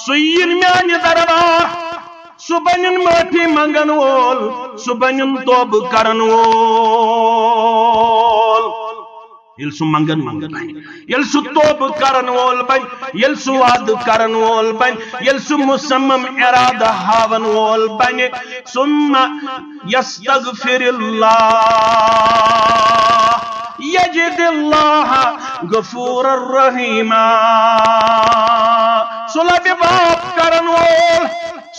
سُہ یِن میانہِ دربار، سُہ بنِن معٲفی منگن وول، سُہ بنِن توبہٕ کرن وول۔ ییٚلہِ سُہ منگن وول بنہِ، ییٚلہِ سُہ توبہٕ کرن وول بنہِ، ییٚلہِ سُہ وعدٕ کرن وول بنہِ، ییٚلہِ سُہ مصمم ارادٕ ہاون وول بنہِ، ثم یستغفر اللہ یجد اللہ غفور رحیما۔ سُہ لبہِ معاف کرن وول،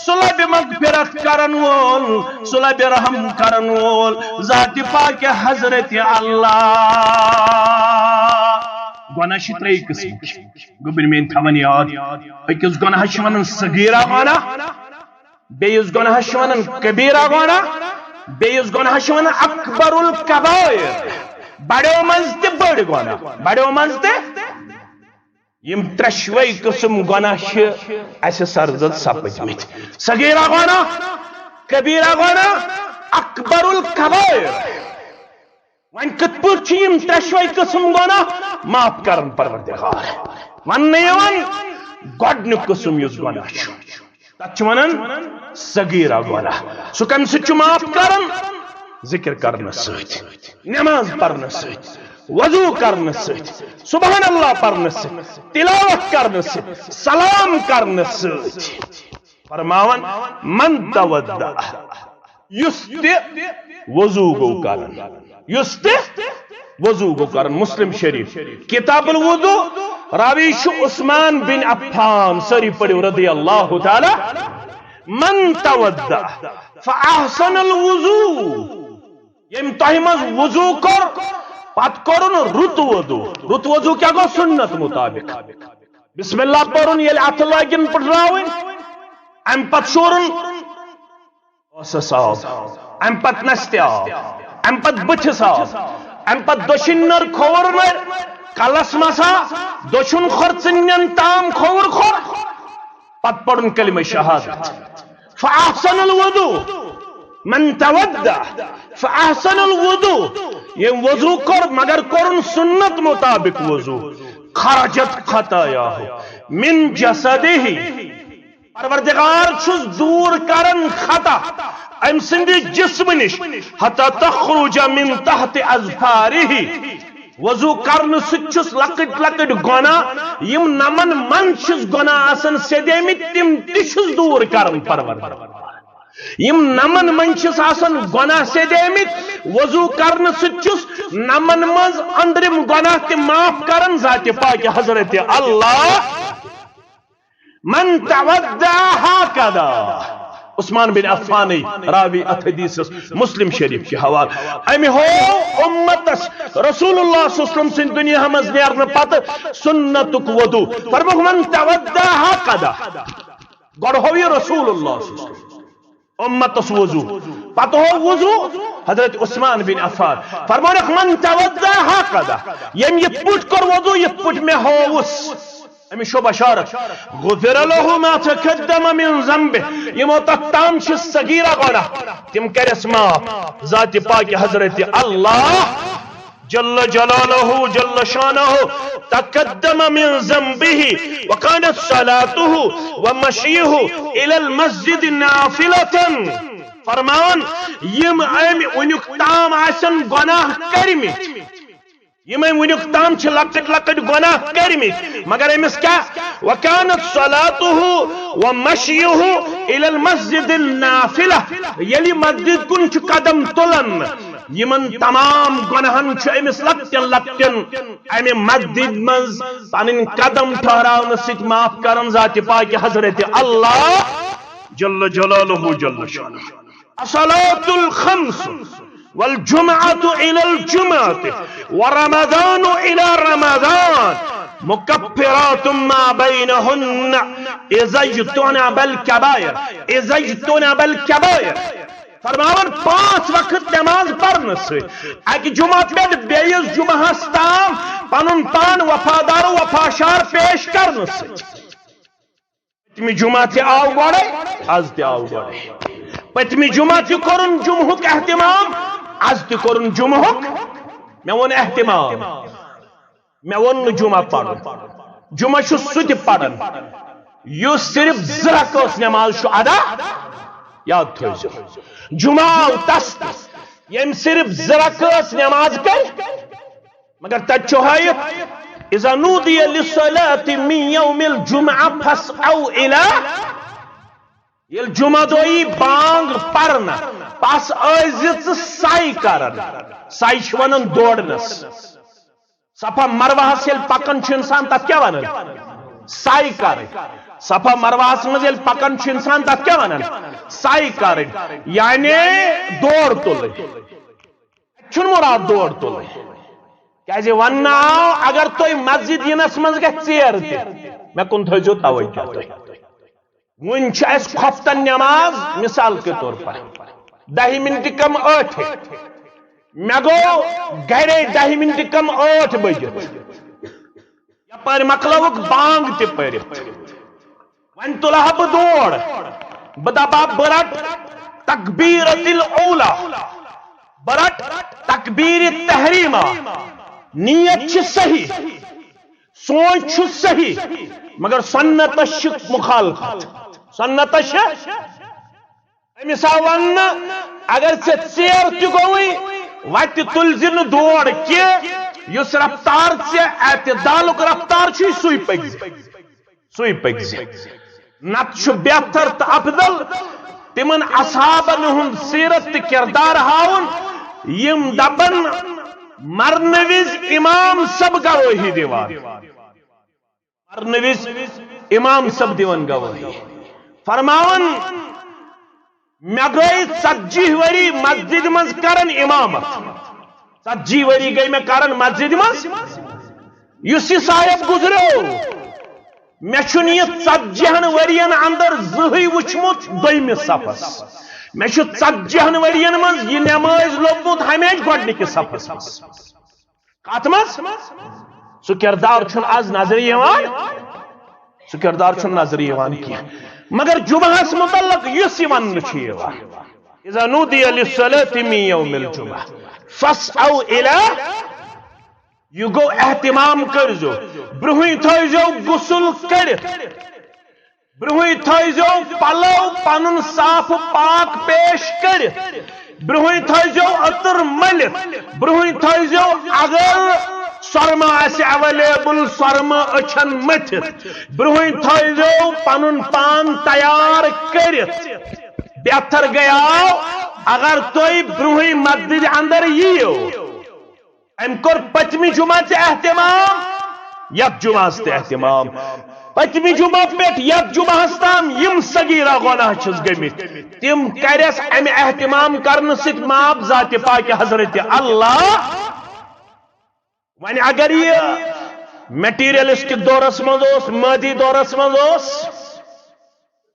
سُہ لبہِ مغفرت کرن وول، سُہ لبہِ رحم کرن وول، ذاتِ پاکِ حضرتِ اللہ۔ گۄناہ چھِ ترٛیٚیہِ قٕسمٕکۍ۔ گوٚبرۍ میٲنۍ تھاوان یاد، أکِس گۄناہس چھِ ونان صغیرہ گۄناہ، بیٚیِس گۄناہس چھِ ونان کبیرہ گۄناہ، بیٚیِس گۄناہس چھِ ونان اکبر الکبائر، بڑیو منٛز تہِ بٔڑۍ گۄناہ، بڑیو منٛز تہِ۔ یِم ترٛٮ۪شوَے قٕسم گۄناہ چھِ اَسہِ سرزد سپٕدمٕتۍ۔ صغیرہ گۄناہ، کبیرہ گۄناہ، اکبر الکبائر۔ وۄنۍ کِتھ پٲٹھۍ چھِ یِم ترٛٮ۪شوَے قٕسم گۄناہ معاف کران پروردگار؟ وَننہٕ یِوان گۄڈٕنیُک قٕسم یُس گۄناہ چھُ، تَتھ چھِ وَنان صغیرہ گۄناہ۔ سُہ کَمہِ سۭتۍ چھُ معاف کران؟ ذِکِر کرنہٕ سۭتۍ، نٮ۪ماز پَرنہٕ سۭتۍ، وضو کرنہٕ سۭتۍ، سبحان اللہ پَرنہٕ سۭتۍ، تِلاوت کرنہٕ سۭتۍ، سلام کرنہٕ سۭتۍ۔ فرماوان، من تودع، یُس تہِ وضو گوٚو کران، یُس تہِ وضو گوٚو کران۔ مسلم شریف، کتاب الوضو، راوی چھُ عثمان بن عفان، سٲری پٔرِو رضی اللہ تعالیٰ۔ من تودع فاحسن الوضو، ییٚمۍ تۄہہِ منٛز وضو کوٚر، پتہٕ کوٚرُن رُت وضو۔ رُت وضو کیٛاہ گوٚو؟ سُنت مطابق۔ بسم اللہ پوٚرُن، ییٚلہِ اَتھٕ لٲگِن پٔٹھراوٕنۍ، اَمہِ پتہٕ شوٗرُن ٲسس آب، اَمہِ پتہٕ نستہِ آب، اَمہِ پتہٕ بٕتھِس آب، اَمہِ پتہٕ دٔچھِنۍ نٔر کھووُر نٔر، کلس مسا، دٔچھُن کھۄر ژٕنٮ۪ن تام کھووُر کھۄر، پتہٕ پوٚرُن کلمہ شہادت۔ فاحسن الوضو، من تودع فاحسن الوضو، ییٚمۍ وضو کوٚر مگر کوٚرُن سُنت مطابق وضو، خرجت خطاياه من جسده، پروردگار چھُس دوٗر کران خطا أمۍ سٕنٛدِ جسمہٕ نِش، حتى تخرج من تحت اظفاره، وضو کرنہٕ سۭتۍ چھُس لۄکٕٹۍ لۄکٕٹۍ گۄناہ، یِم نمن منٛز چھِس گۄناہ آسان سیٚدیمٕتۍ، تِم تہِ چھُس دوٗر کران پروردگار۔ یِم نمن منٛز چھِس آسان گۄناہ سیٚدیمٕتۍ، وضو کرنہٕ سۭتۍ چھُس نمن منٛز أنٛدرِم گۄناہ تہِ معاف کران ذاتِ پاکِ حضرتِ اللہ۔ من تودع هكذا، عثمان بن عفانٕے راوی اتھ حدیثس، مسلم شریف کہِ حوالہٕ۔ أمۍ ہوو امتس رسول اللہ صلی اللہ علیہ وسلم سٕنٛدِ دُنیا منٛز نیرنہٕ پتہٕ سُنتُک وضو۔ فرمووُکھ، من تودع هكذا۔ گۄڈٕ ہوو یہِ رسول اللہ صلی اللہ علیہ وسلم۔ امتس وضو، پتہٕ ہوو وضو حضرت عثمان بن عفان۔ فرمونکھ، من تودع هكذا، ییٚمۍ یِتھ پٲٹھۍ کوٚر وضو، یِتھ پٲٹھۍ مےٚ ہووُس۔ أمِس چھو بشارت، غفر له ما تقدم من ذنبه، یِمو تتھ تام چھِ صغیرہ گۄناہ، تِم کرٮ۪س معاف ذاتِ پاکِ حضرتِ اللہ۔ جل جلالہ جل شانہ، تقدم من ذنبه، وكانت صلاته ومشيه إلى المسجد نافلة۔ فرمان، یِم أمۍ وٕنیُک تام آسن گۄناہ کٔرمٕتۍ، یِم أمۍ وٕنیُک تام چھِ لۄکٕٹۍ لۄکٕٹۍ گۄناہ کٔرمٕتۍ، مگر أمِس کیٛاہ؟ وكانت صلاته ومشيه إلى المسجد نافلة، ییٚلہِ مسجد کُن چھُ قدم تُلان، یِمن تمام گۄناہن چھُ أمِس لۄکٹٮ۪ن لۄکٹٮ۪ن امہِ مسجد منٛز پنٕنۍ قدم ٹھہراونہٕ سۭتۍ معاف کران ذاتِ پاکِ حضرتِ اللہ جل جلالہ جل شانہ۔ الصلاة الخمس والجمعة إلى الجمعة ورمضان إلى رمضان مكفرات ما بينهن إذا اجتنب الكبائر، إذا اجتنب الكبائر۔ فرماوان، پانٛژھ وقت نماز پرنہٕ سۭتۍ، اکہِ جمعہ پٮ۪ٹھ بیٚیِس جمعہس تام پنُن پان وفادار و وفاشار پیش کرنہٕ سۭتۍ۔ پٔتمہِ جمعہ تہِ آو گۄڈے، از تہِ آو گۄڈے۔ پٔتمہِ جمعہ تہِ کوٚرُن جمعہُک اہتمام، از تہِ کوٚرُن جمعہُک، مےٚ ووٚن اہتمام، مےٚ ووٚن نہٕ جمعہ پرُن۔ جمعہ چھُ سُہ تہِ پران یُس صرف زٕ رکٲژ نماز چھُ ادا۔ یاد تھٲوزیو، جمعہ آو تس تہِ، ییٚمۍ صرف زٕ رکٲژ نماز کٔر۔ مگر تتہِ چھُ ہٲیِتھ، "اذا نودی للصلاة من یوم الجمعہ فاسعوا الی"، ییٚلہِ جمعہ دۄہ یی بانگ پرنہٕ، پس ٲسۍ زِ ژٕ سعی کران۔ سعی چھِ ونان دورنس۔ صفا مروہس ییٚلہِ پکان چھُ انسان، تتھ کیٛاہ ونان؟ سعی کرٕنۍ۔ صفا مروہس منٛز ییٚلہِ پکان چھُ انسان، تتھ کیٛاہ ونان؟ سعی کرٕنۍ، یعنی دور تُلٕنۍ۔ چھُنہٕ مراد دور تُلٕنۍ۔ کیازِ وننہٕ آو، اگر تُہۍ مسجد یِنس منٛز گژھِ ژیر تہِ، مےٚ کُن تھٲیزیو توجہ تُہۍ۔ وُنہِ چھِ اَسہِ خۄفتن نٮ۪ماز، مثال کے طور پر، دَہہِ منٹہِ کم ٲٹھِ۔ مےٚ گوٚو گرے دَہہِ منٹہِ کم ٲٹھ بجِتھ۔ یپٲرۍ مۄکلٲوٕکھ بانگ تہِ پٔرِتھ۔ وۄنۍ تُلہٕ ہا بہٕ دور، بہٕ دپہٕ ہا، بہٕ رٹہٕ تکبیرت الاولیٰ، بہٕ رٹہٕ تکبیر تحریمہ۔ نیت چھِ صحیح، سونچ چھُ صحیح، مگر سنتس چھِ مخالفت۔ سنتس چھِ، أمِس آو وننہٕ، اگر ژےٚ ژیر تہِ گوٚوُے، وتہِ تُلۍ زِ نہٕ دور کینٛہہ، یُس رفتار ژےٚ اعتدالُک رفتار چھُے، سُے پٔکۍ زِ۔ سُے پٔکۍ زِ۔ نتہٕ چھُ بہتر تہٕ افضل تِمن اصحابن ہُنٛد سیرت تہٕ کردار ہاوُن، یِم دپن، مرنہٕ وِزِ امام سب گوٲہی دِوان۔ مرنہٕ وِزِ امام سب دِوان گوٲہی، فرماوان، مےٚ گٔے ژتجی ؤری مسجد منٛز کران امامت۔ ژتجی ؤری گٔے مےٚ کران مسجد منٛز۔ یُس یہِ صاحب گُزریو، مےٚ چھُنہٕ یہِ ژتجی ہن ؤرین اندر زٕہٕے وُچھمُت دوٚیمِس صفس۔ مےٚ چھُ ژتجی ہن ؤرین منٛز یہِ نمٲز لوٚبمُت ہمیشہِ گۄڈٕنِکِس صفس منٛز۔ کتھ منٛز؟ سُہ کردار چھُنہٕ از نظرِ یِوان، سُہ کردار چھُنہٕ نظرِ یِوان کینٛہہ۔ مگر جمعہس متعلق یُس یہِ وننہٕ چھُ یِوان، "اذا نودی للصلاة من یوم الجمعہ فاسعوا الی"، یہِ گوٚو اہتمام کٔرزیو، برونٛہٕے تھٲیزیو غسل کٔرِتھ۔ برونٛہٕے تھٲیزیو پلو پنُن صاف پاک پیش کٔرِتھ۔ برونٛہٕے تھٲیزیو عطر مٔلِتھ۔ برونٛہٕے تھٲیزیو، اگر سۄرمہٕ آسہِ ایویلیبل، سۄرمہٕ أچھن مٔتھِتھ۔ برونٛہٕے تھٲیزیو پنُن پان تیار کٔرِتھ۔ بہتر گٔیاو اگر تُہۍ برونٛہٕے مسجد اندر یِیِو۔ أمۍ کوٚر پٔتمہِ جمعہ تہِ اہتمام، یتھ جمعہس تہِ اہتمام۔ پٔتمہِ جمعہ پٮ۪ٹھ یتھ جمعہس تام یِم صغیرہ گۄناہ چھِس گٔمٕتۍ، تِم کرٮ۪س امہِ اہتمام کرنہٕ سۭتۍ معاف ذاتِ پاکِ حضرت اللہ۔ وۄنۍ اگر یہِ مٹیریلسٹک دورس منٛز اوس، مادی دورس منٛز اوس،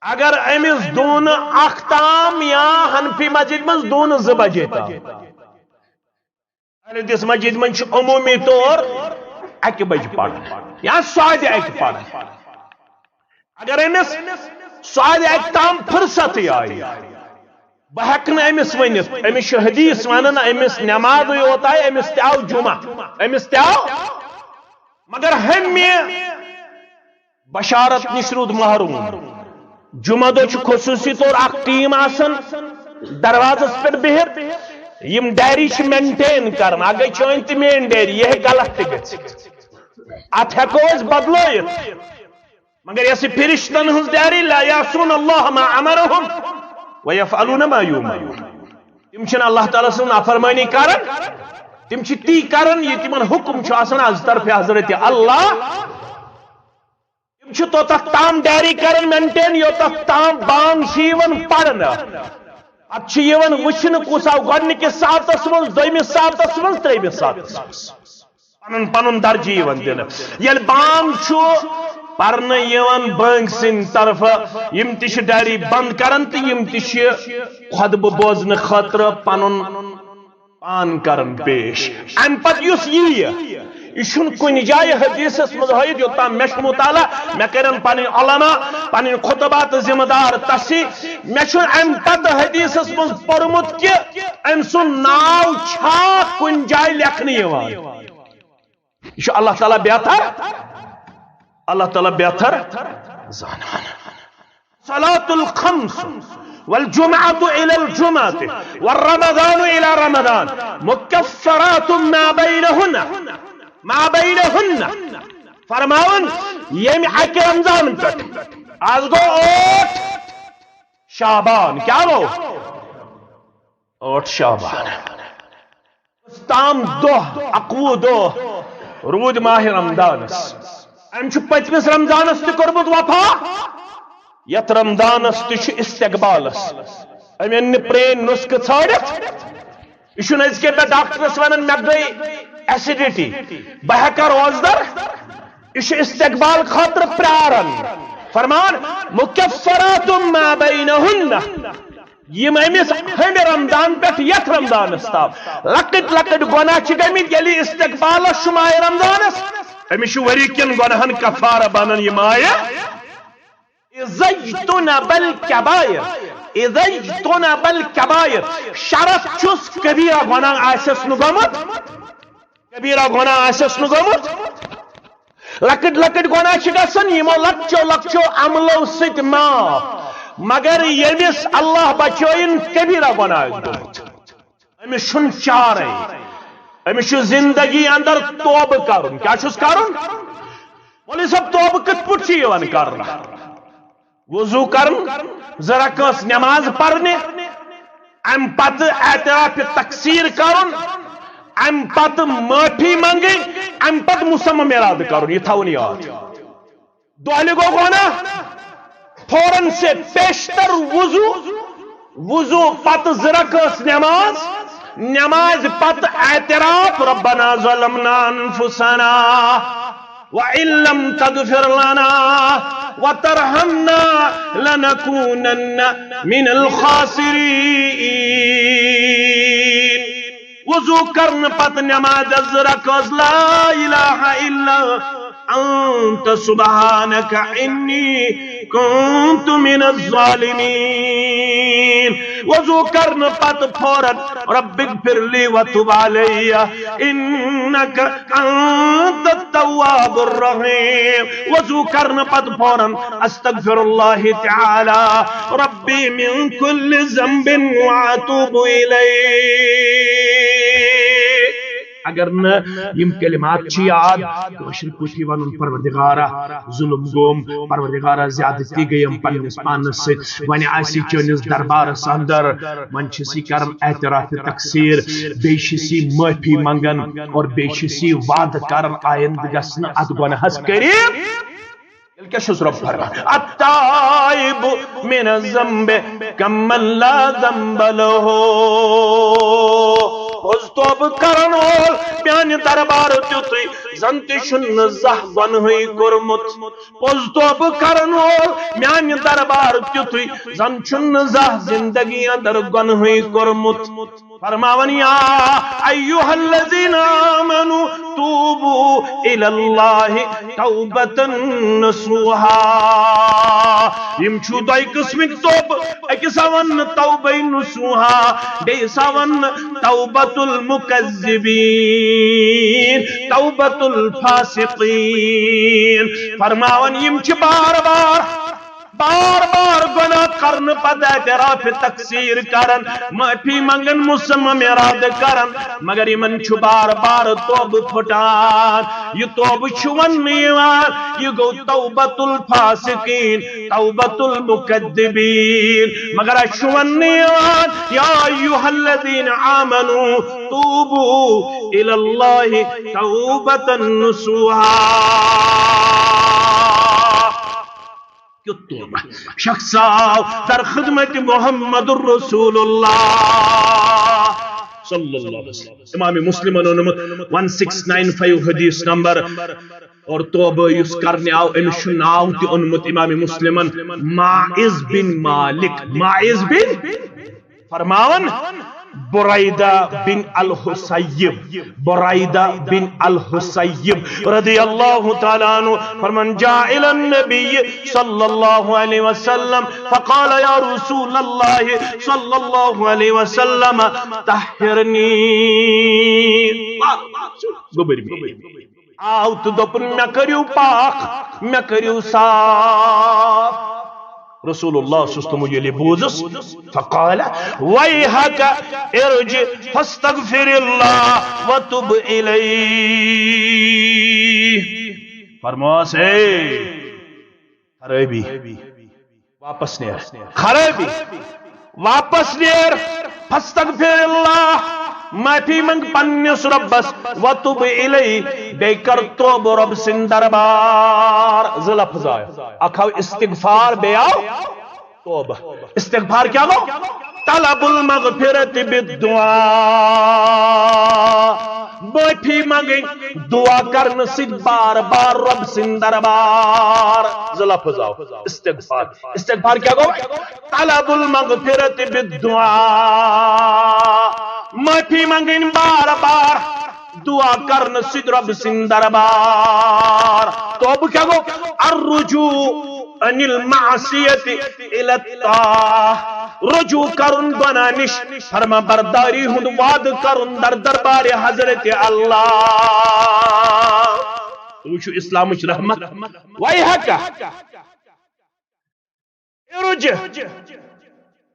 اگر أمِس دوٗنہٕ اکھ تام یا حنفی مسجد منٛز دوٗنہٕ زٕ بجے تام، اہل حدیث مسجد منٛز چھُ عموٗمی طور اَکہِ بجہِ پران یا ساڑِ اَکہِ پران۔ اگر أمِس ساڑِ اَکہِ تام فرصتٕے آیہِ، بہٕ ہٮ۪کہٕ نہٕ أمِس ؤنِتھ، أمِس چھُ حدیث وَنان، أمِس نٮ۪مازٕے یوت آیہِ، أمِس تہِ آو جمعہ، أمِس تہِ آو۔ مگر ہمے بشارت نِش روٗد محروم۔ جمعہ دۄہ چھُ خصوٗصی طور اکھ ٹیٖم آسان دروازس پٮ۪ٹھ بِہِتھ، یِم ڈائری چھِ مینٹین کران۔ اگے چٲنۍ تہِ میٲنۍ ڈائری، یہِ ہیٚکہِ غلط تہِ گٔژھِتھ، اتھ ہٮ۪کو أسۍ بدلٲیِتھ۔ مگر یۄس یہِ فرشتن ہٕنٛز ڈائری، لا یعصون اللہ ما امرهم ویفعلون ما یؤمرون۔ تِم چھِنہٕ اللہ تعالیٰ سٕنٛز نافرمٲنی کران، تِم چھِ تی کران یہِ تِمن حکم چھُ آسان از طرفِ حضرت اللہ۔ تِم چھِ توٚتتھ تام ڈائری کران مینٹین، یوٚتتھ تام بانگ چھِ یِوان پرنہٕ۔ پتہٕ چھِ یِوان وٕچھنہٕ کُس آو گۄڈٕنِکِس ساعتس منٛز، دوٚیمِس ساعتس منٛز، ترٛیٚیمِس ساعتس منٛز۔ پنُن پنُن درجہٕ یِوان دِنہٕ۔ ییٚلہِ بانگ چھُ پرنہٕ یِوان بٲنگۍ سٕنٛدِ طرفہٕ، یِم تہِ چھِ ڈائری بند کران تہٕ یِم تہِ چھِ خطبہٕ بوزنہٕ خٲطرٕ پنُن پان کران پیش۔ امہِ پتہٕ یُس یِیہِ، یہِ چھُنہٕ کُنہِ جایہِ حدیثس منٛز ہٲیِتھ، یوٚتام مےٚ چھُ مطالعہ، مےٚ کٔرن پنٕنۍ علماء، پنٕنۍ خطبہ تہٕ ذمہٕ دار تصحیح۔ مےٚ چھُنہٕ امہِ پتہٕ حدیثس منٛز پوٚرمُت کہِ أمۍ سُنٛد ناو چھا کُنہِ جایہِ لیکھنہٕ یِوان۔ یہِ چھُ اللہ تعالیٰ بہتر، اللہ تعالیٰ بہتر زانان۔ صلاة الخمس والجمعة إلى الجمعة ورمضان إلى رمضان مكفرات ما بينهن، ما بينهن۔ فرماوان، ییٚمہِ اکہِ رمضان پٮ۪ٹھ، آز گوٚو ٲٹھ شعبان، کیٛاہ گوٚو؟ ٲٹھ شعبان۔ تام دۄہ، اَکوُہ دۄہ روٗدۍ ماہِ رمضانس۔ أمۍ چھُ پٔتمِس رمضانس تہِ کوٚرمُت وفا، یتھ رمضانس تہِ چھُ استقبالس۔ أمۍ أنۍ نہٕ پرٛٲنۍ نُسخہٕ ژھٲنٛڈِتھ۔ یہِ چھُنہٕ أزکہِ دۄہ ڈاکٹرس ونان، مےٚ گٔے acidity، بہٕ ہٮ۪کا روزدر؟ یہِ چھُ استقبال خٲطرٕ پرٛاران۔ فرمان، مکفرات ما بینہن۔ یِم أمِس ہُمہِ رمضان پٮ۪ٹھ یتھ رمضانس تام لۄکٕٹۍ لۄکٕٹۍ گۄناہ چھِ گٔمٕتۍ، ییٚلہِ استقبالس چھُ ماہِ رمضانس، أمِس چھُ ؤری کٮ۪ن گۄناہن کفارہ بنان یہِ ماہِ۔ اذا اجتنب الکبائر، اذا اجتنب الکبائر، شرط چھُس کبیرہ گۄناہ آسٮ۪س نہٕ گوٚمُت، کبیرہ گۄناہ آسٮ۪س نہٕ گوٚمُت۔ لۄکٕٹۍ لۄکٕٹۍ گۄناہ چھِ گژھان یِمو لۄکچو لۄکچو عملو سۭتۍ معاف، مگر ییٚمِس اللہ بچٲیِن کبیرہ گۄناہ آسہِ گوٚمُت، أمِس چھُنہٕ چارے، أمِس چھُ زندگی اندر توبہٕ کرُن۔ کیٛاہ چھُس کرُن؟ مولوی صٲب، توبہٕ کِتھ پٲٹھۍ چھُ یِوان کرنہٕ؟ وضو کرُن، زٕ رکٲژ نماز پرنہِ، امہِ پتہٕ اعتراف تقصیر کرُن، امہِ پتہٕ معٲفی منگٕنۍ، امہِ پتہٕ مصمم ارادٕ کرُن، یہِ تھاوُن یاد۔ دۄہلہِ گوٚو گۄناہ، فوراً سے پیشتر وضو، وضو پتہٕ زٕ رکٲژ نماز، نماز پتہٕ اعتراف، ربنا ظلمنا انفسنا وان لم تغفر لنا وترحمنا لنکونن من الخاسرین۔ وضو کرنہٕ پتہٕ نماز زٕ رکٲژ، لا الہ الا انت سبحانک انی کنت من الظالمین۔ وضو کرنہٕ پتہٕ فوراً، رب اغفر لی وتب علی انک انت التواب الرحیم۔ وضو کرنہٕ پتہٕ فوراً، استغفر اللہ تعالی ربی من کل ذنب واتوب الیہ۔ اگر نہٕ یِم کلمات چھِ یاد، کٲشِر پٲٹھۍ وَنُن، پروردگارا، ظلم گوٚم، پروردگارا، زیادتی گٔیم پننِس پانس سۭتۍ، وۄنۍ آسی چٲنِس دربارس اندر، وۄنۍ چھِس یہِ کران اعتراف تقصیر، بیٚیہِ چھِس یہِ معٲفی منگان اور بیٚیہِ چھِس یہِ وعدٕ کران آیندٕ گژھِ نہٕ اتھ گۄناہس قریب۔ تیٚلہِ کیٛاہ چھُس رۄب فرمان؟ التائب من الذنب کمن لا ذنب له۔ پوٚز توبہٕ کرن وول میانہِ دربارٕ تیُتُے، زن تہِ چھُنہٕ زانٛہہ گۄنہٕے کوٚرمُت۔ پوٚز توبہٕ کرن وول میانہِ دربارٕ تیُتُے، زن چھُنہٕ زانٛہہ زندگی اندر گۄنہٕے کوٚرمُت۔ فرماوان، یا ایھا الذین آمنوا توبوا الی اللہ توبۃ نصوحا۔ یِم چھُ دۄیہِ قٕسمٕکۍ توبہٕ، أکِس ہا وَننہٕ توبہ نصوحا، بیٚیِس ہا وَننہٕ توبۃ المکذبین، توبۃ الفاسقین۔ فرماوان، یِم چھِ بار بار بار بار گۄناہ کرنہٕ پتہٕ اعتراف تقصیر کران، معٲفی منگان، مصمم ارادٕ کران، مگر یِمن چھُ بار بار توبہٕ پھٹان۔ یہِ توبہٕ چھُ وننہٕ یِوان، یہِ گوٚو توبۃ الفاسقین، توبۃ المکذبین۔ مگر اَسہِ چھُ وننہٕ یِوان، یا ایھا الذین آمنوا توبوا الی اللہ توبۃ نصوحا۔ کیُتھ توبہ؟ شخص آو در خدمت محمد رسول اللہ صلی اللہ علیہ وسلم۔ امام مسلمن اوٚنمُت ون سکس ناین فایو حدیث نمبر۔ اور توبہ یُس کرنہِ آو، أمِس چھُ ناو تہِ اوٚنمُت امام مسلمن، ماعز بن مالک۔ ماعز بن فرماوان، بريدة بن الحصيب، بريدة بن الحصيب رضي الله تعالى عنه فرمان، جاء إلى النبي صلى الله عليه وسلم فقال، يا رسول الله صلى الله عليه وسلم، طهرني. گوٚبُر مے۔ آو تہٕ دوٚپُن، مےٚ کٔرِو پاک، مےٚ کٔرِو صاف۔ رسول اللہ صلی اللہ علیہ وسلم ییٚلہِ بوٗزُس، فقال، ويحك ارجع فاستغفر الله وتب إليه۔ فرماس، اے خرٲبی، واپس نیر۔ خرٲبی، واپس نیر۔ فاستغفر اللہ، معافی منگ پننِس ربس۔ وتب الیہ، بیٚیہِ کر توبہٕ رب سٕنٛدِ دربار۔ زٕ لفظ آیہِ۔ اکھ آو استغفار، بیٚیہِ آو توبہ۔ استغفار کیا گو؟ طلب المغفرت بالدعاء۔ معافی منگن دعا کرن سۭتۍ بار بار رب سٕنٛدِ دربار۔ زٕ لفظ آو استغفار۔ استغفار کیا گو؟ طلب المغفرت بالدعاء۔ معافی منگن بار بار دعا کرن سۭتۍ رب سٕنٛدِ دربار۔ توبہ کیا گو؟ الرجوع عن المعصیت الی الطاعہ۔ رجوع کرن گناہ نش، فرما برداری ہند وعدہ کرن در دربار حضرت اللہ۔ تُہۍ وٕچھِو اسلامٕچ رحمت۔ ویحک، ارجع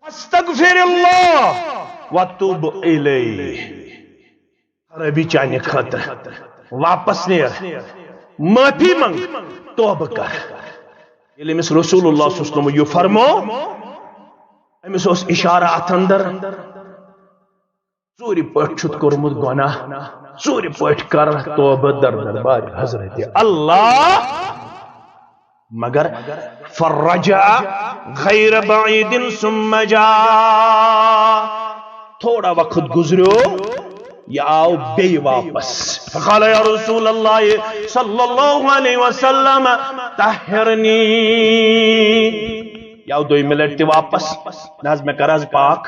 فاستغفر اللہ وتوب الیہ۔ خرٲبی چانہِ خٲطرٕ۔ واپس نیر، معافی منگ، توبہ کر۔ ییٚلہِ أمِس رسول اللہ صلی اللہ علیہ وسلم یہِ فرمو، أمِس اوس اشارہ اتھ اندر، ژوٗرِ پٲٹھۍ چھُتھ کوٚرمُت گۄناہ، ژوٗرِ پٲٹھۍ کر توبہ در دربار حضرت اللہ۔ مگر فرجع غیر بعید ثم جاء، تھوڑا وقت گزریو، یہِ آو بیٚیہِ واپس۔ فقال یا رسول اللہ صلی اللہ علیہ وسلم، طہرنی۔ یہِ آو دوٚیمہِ لٹہِ تہِ واپس، نہ حظ مےٚ کر حظ پاک،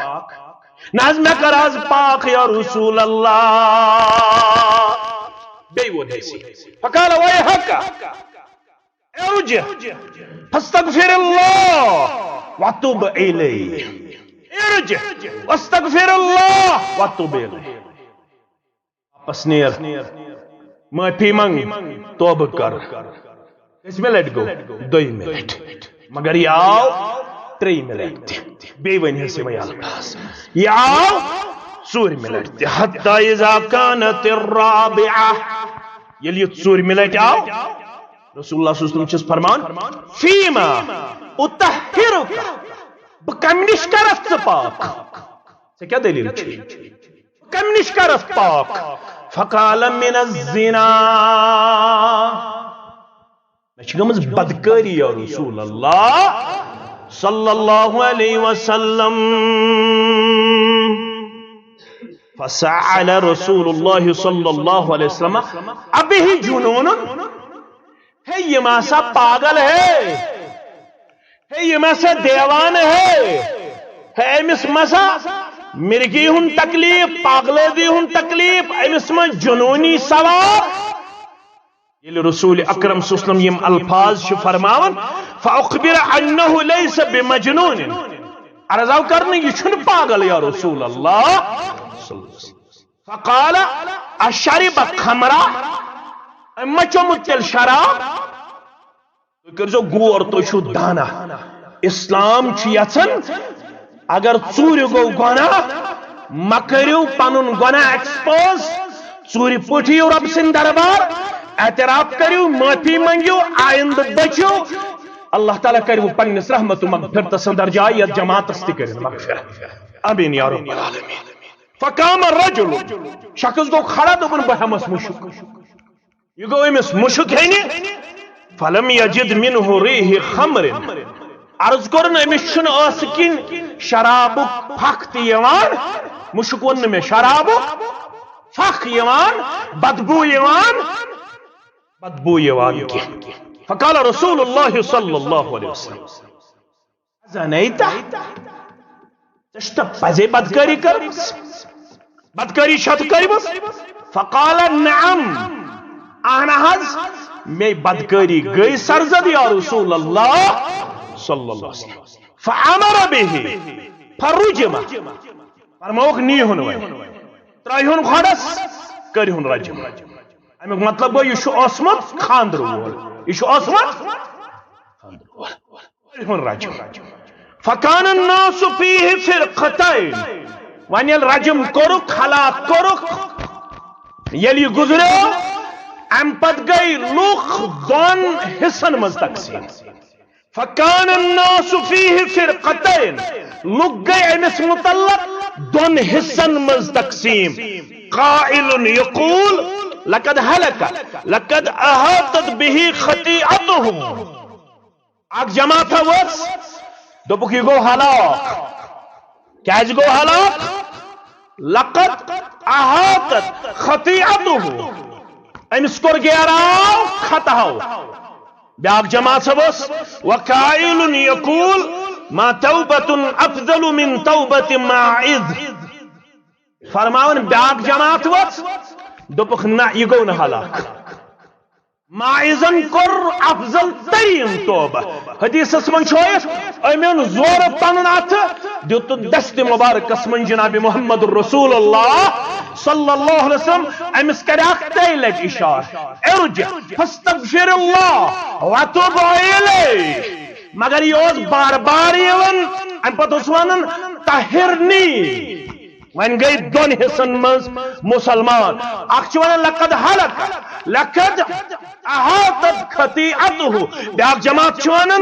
نہ حظ مےٚ کر حظ پاک یا رسول اللہ۔ بیٚیہِ ووٚن اَسہِ، فقال ویحک، ارجع فاستغفر اللہ وتوب الیہ۔ ارجع واستغفر اللہ وتوب الیہ۔ واپس نیر، معافی منگ، توبہ کر۔ کٔژمہِ لٹہِ گوٚو؟ دوٚیمہِ لٹہِ۔ مگر یہِ آو ترٛیٚیمہِ لٹہِ تہِ۔ بیٚیہِ ؤنۍ حظ یِمے الفاظ۔ یہِ آو ژوٗرمہِ لٹہِ تہِ۔ حتی اذا کانت الرابعہ، ییٚلہِ یہِ ژوٗرمہِ لٹہِ آو، رسول اللہ صلی اللہ علیہ وسلم چھُس فرمان، فیما اطہرک، بہٕ کمہِ نِش کرکھ ژٕ پاک؟ ژےٚ کیٛاہ دٔلیٖل چھے؟ بہٕ کمہِ نِش کرکھ پاک؟ فقال من الزنا، مےٚ چھِ گٔمٕژ بدکٲری یا رسول اللہ صلی اللہ علیہ وسلم۔ فسأل رسول اللہ صلی اللہ علیہ وسلم، ابہ جنون، ہے یہِ ما سا پاگل ہے، ہے یہِ ما سا دیوانہٕ ہے، ہے أمِس ما سا مرگی ہُنٛد تکلیف، پاگلٲدی ہُنٛد تکلیف، أمِس ما جنونی سوار۔ ییٚلہِ رسول اکرم صلی اللہ علیہ وسلم یِم الفاظ چھِ فرماوان، فاخبر انہ لیس بمجنون، عرض آو کرنہٕ، یہِ چھُنہٕ پاگل یا رسول اللہ۔ فقال، اشرب خمرا، أمۍ ما چوٚمُت تیٚلہِ شراب؟ تُہۍ کٔرۍزیو غور، تُہۍ چھِو دانا۔ اسلام چھُ یژھان، اگر ژوٗرِ گوٚو گۄناہ، مہ کٔرِو پنُن گۄناہ ایکسپوز، ژوٗرِ پٲٹھۍ یِیِو رۄب سٕنٛدِ دربار، اعتراف کٔرِو، معٲفی منٛگِو، آیندٕ بٔچِو۔ اللہ تعالیٰ کَرِوٕ پنٛنِس رحمتہٕ مغفرتس اندر جاے، یَتھ جماعتس تہِ کٔرِن مغفرت۔ آمین یا رب العالمین۔ فقام الرجل، شخص گوٚو کھڑا، دوٚپُن، بہٕ ہٮ۪مس مُشُک۔ یہِ گوٚو أمِس مُشُک ہیٚنہِ۔ فلم یجد منہ ریح خمر، عرض کوٚرُن، أمِس چھُنہٕ ٲسہٕ کِنۍ شرابُک پھکھ تہِ یِوان۔ مُشُک ووٚن نہٕ مےٚ، شرابُک پھکھ یِوان، بدبوٗ یِوان، بدبوٗ یِوان کینٛہہ۔ فقال رسول اللہ صلی اللہ علیہ وسلم، ازنیت؟ ژےٚ چھُ پزے بدکٲری کٔرمٕژ؟ بدکٲری چھا تہٕ کٔرمٕژ؟ فقال نعم، اہن حظ، مے بدکٲری گٔے سرزد یا رسول اللہ صلی اللہ علیہ وسلم۔ فامر به فرجم، فرمووُکھ نیٖہُن وۄنۍ، ترٲیہُن کھۄڈس، کٔرِہُن رجم۔ امیُک مطلب گوٚو، یہِ چھُ اوسمُت خانٛدرٕ وول، یہِ چھُ اوسمُت خانٛدرٕ وول، کٔرِہُن رجم۔ فکان الناس فیہ فرقتین، وۄنۍ ییٚلہِ رجم کوٚرُکھ، ہلاک کوٚرُکھ، ییٚلہِ یہِ گُزریو، امہِ پتہٕ گٔے لُکھ دۄن حصن منٛز تقسیٖم۔ فکان الناس فیہ فرقتین، لُکھ گٔے أمِس متعلق دۄن حصن منٛز تقسیٖم۔ قائل یقول لقد ہلک، لقد احاطت به خطیئتہ۔ اکھ جماعت ؤژھ، دوٚپُکھ، یہِ گوٚو ہلاک۔ کیازِ گوٚو ہلاک؟ لقد احاطت خطیئتہ، أمِس کوٚر گیراو خطاہو۔ بیاکھ جماعت ؤژھ، وقائل یقول ما توبة افضل من توبة ماعز۔ فرماوان بیاکھ جماعت ؤژھ، دوٚپُکھ، نہ، یہِ گوٚو نہٕ ہلاک۔ ماعزن کوٚر افضل ترین توبہ۔ حدیثس منٛز چھُ آمُت، أمۍ اوٚن زورٕ پنُن اتھٕ، دیُتُن دستِ مبارکس منٛز جناب محمد رسول اللہ صلی اللہ علیہ وسلم، أمِس کریاکھ ترٛیہِ لٹہِ اشارٕ، ارجع فاستغفر اللہ وتب الیہ۔ مگر یہِ اوس بار بار یِوان، امہِ پتہٕ اوس ونان، طہرنی۔ وۄنۍ گٔے دۄن حصن منٛز مسلمان۔ اکھ چھُ ونان لقد ہلک، لقد احاطت خطیئتہ۔ بیاکھ جماعت چھِ ونان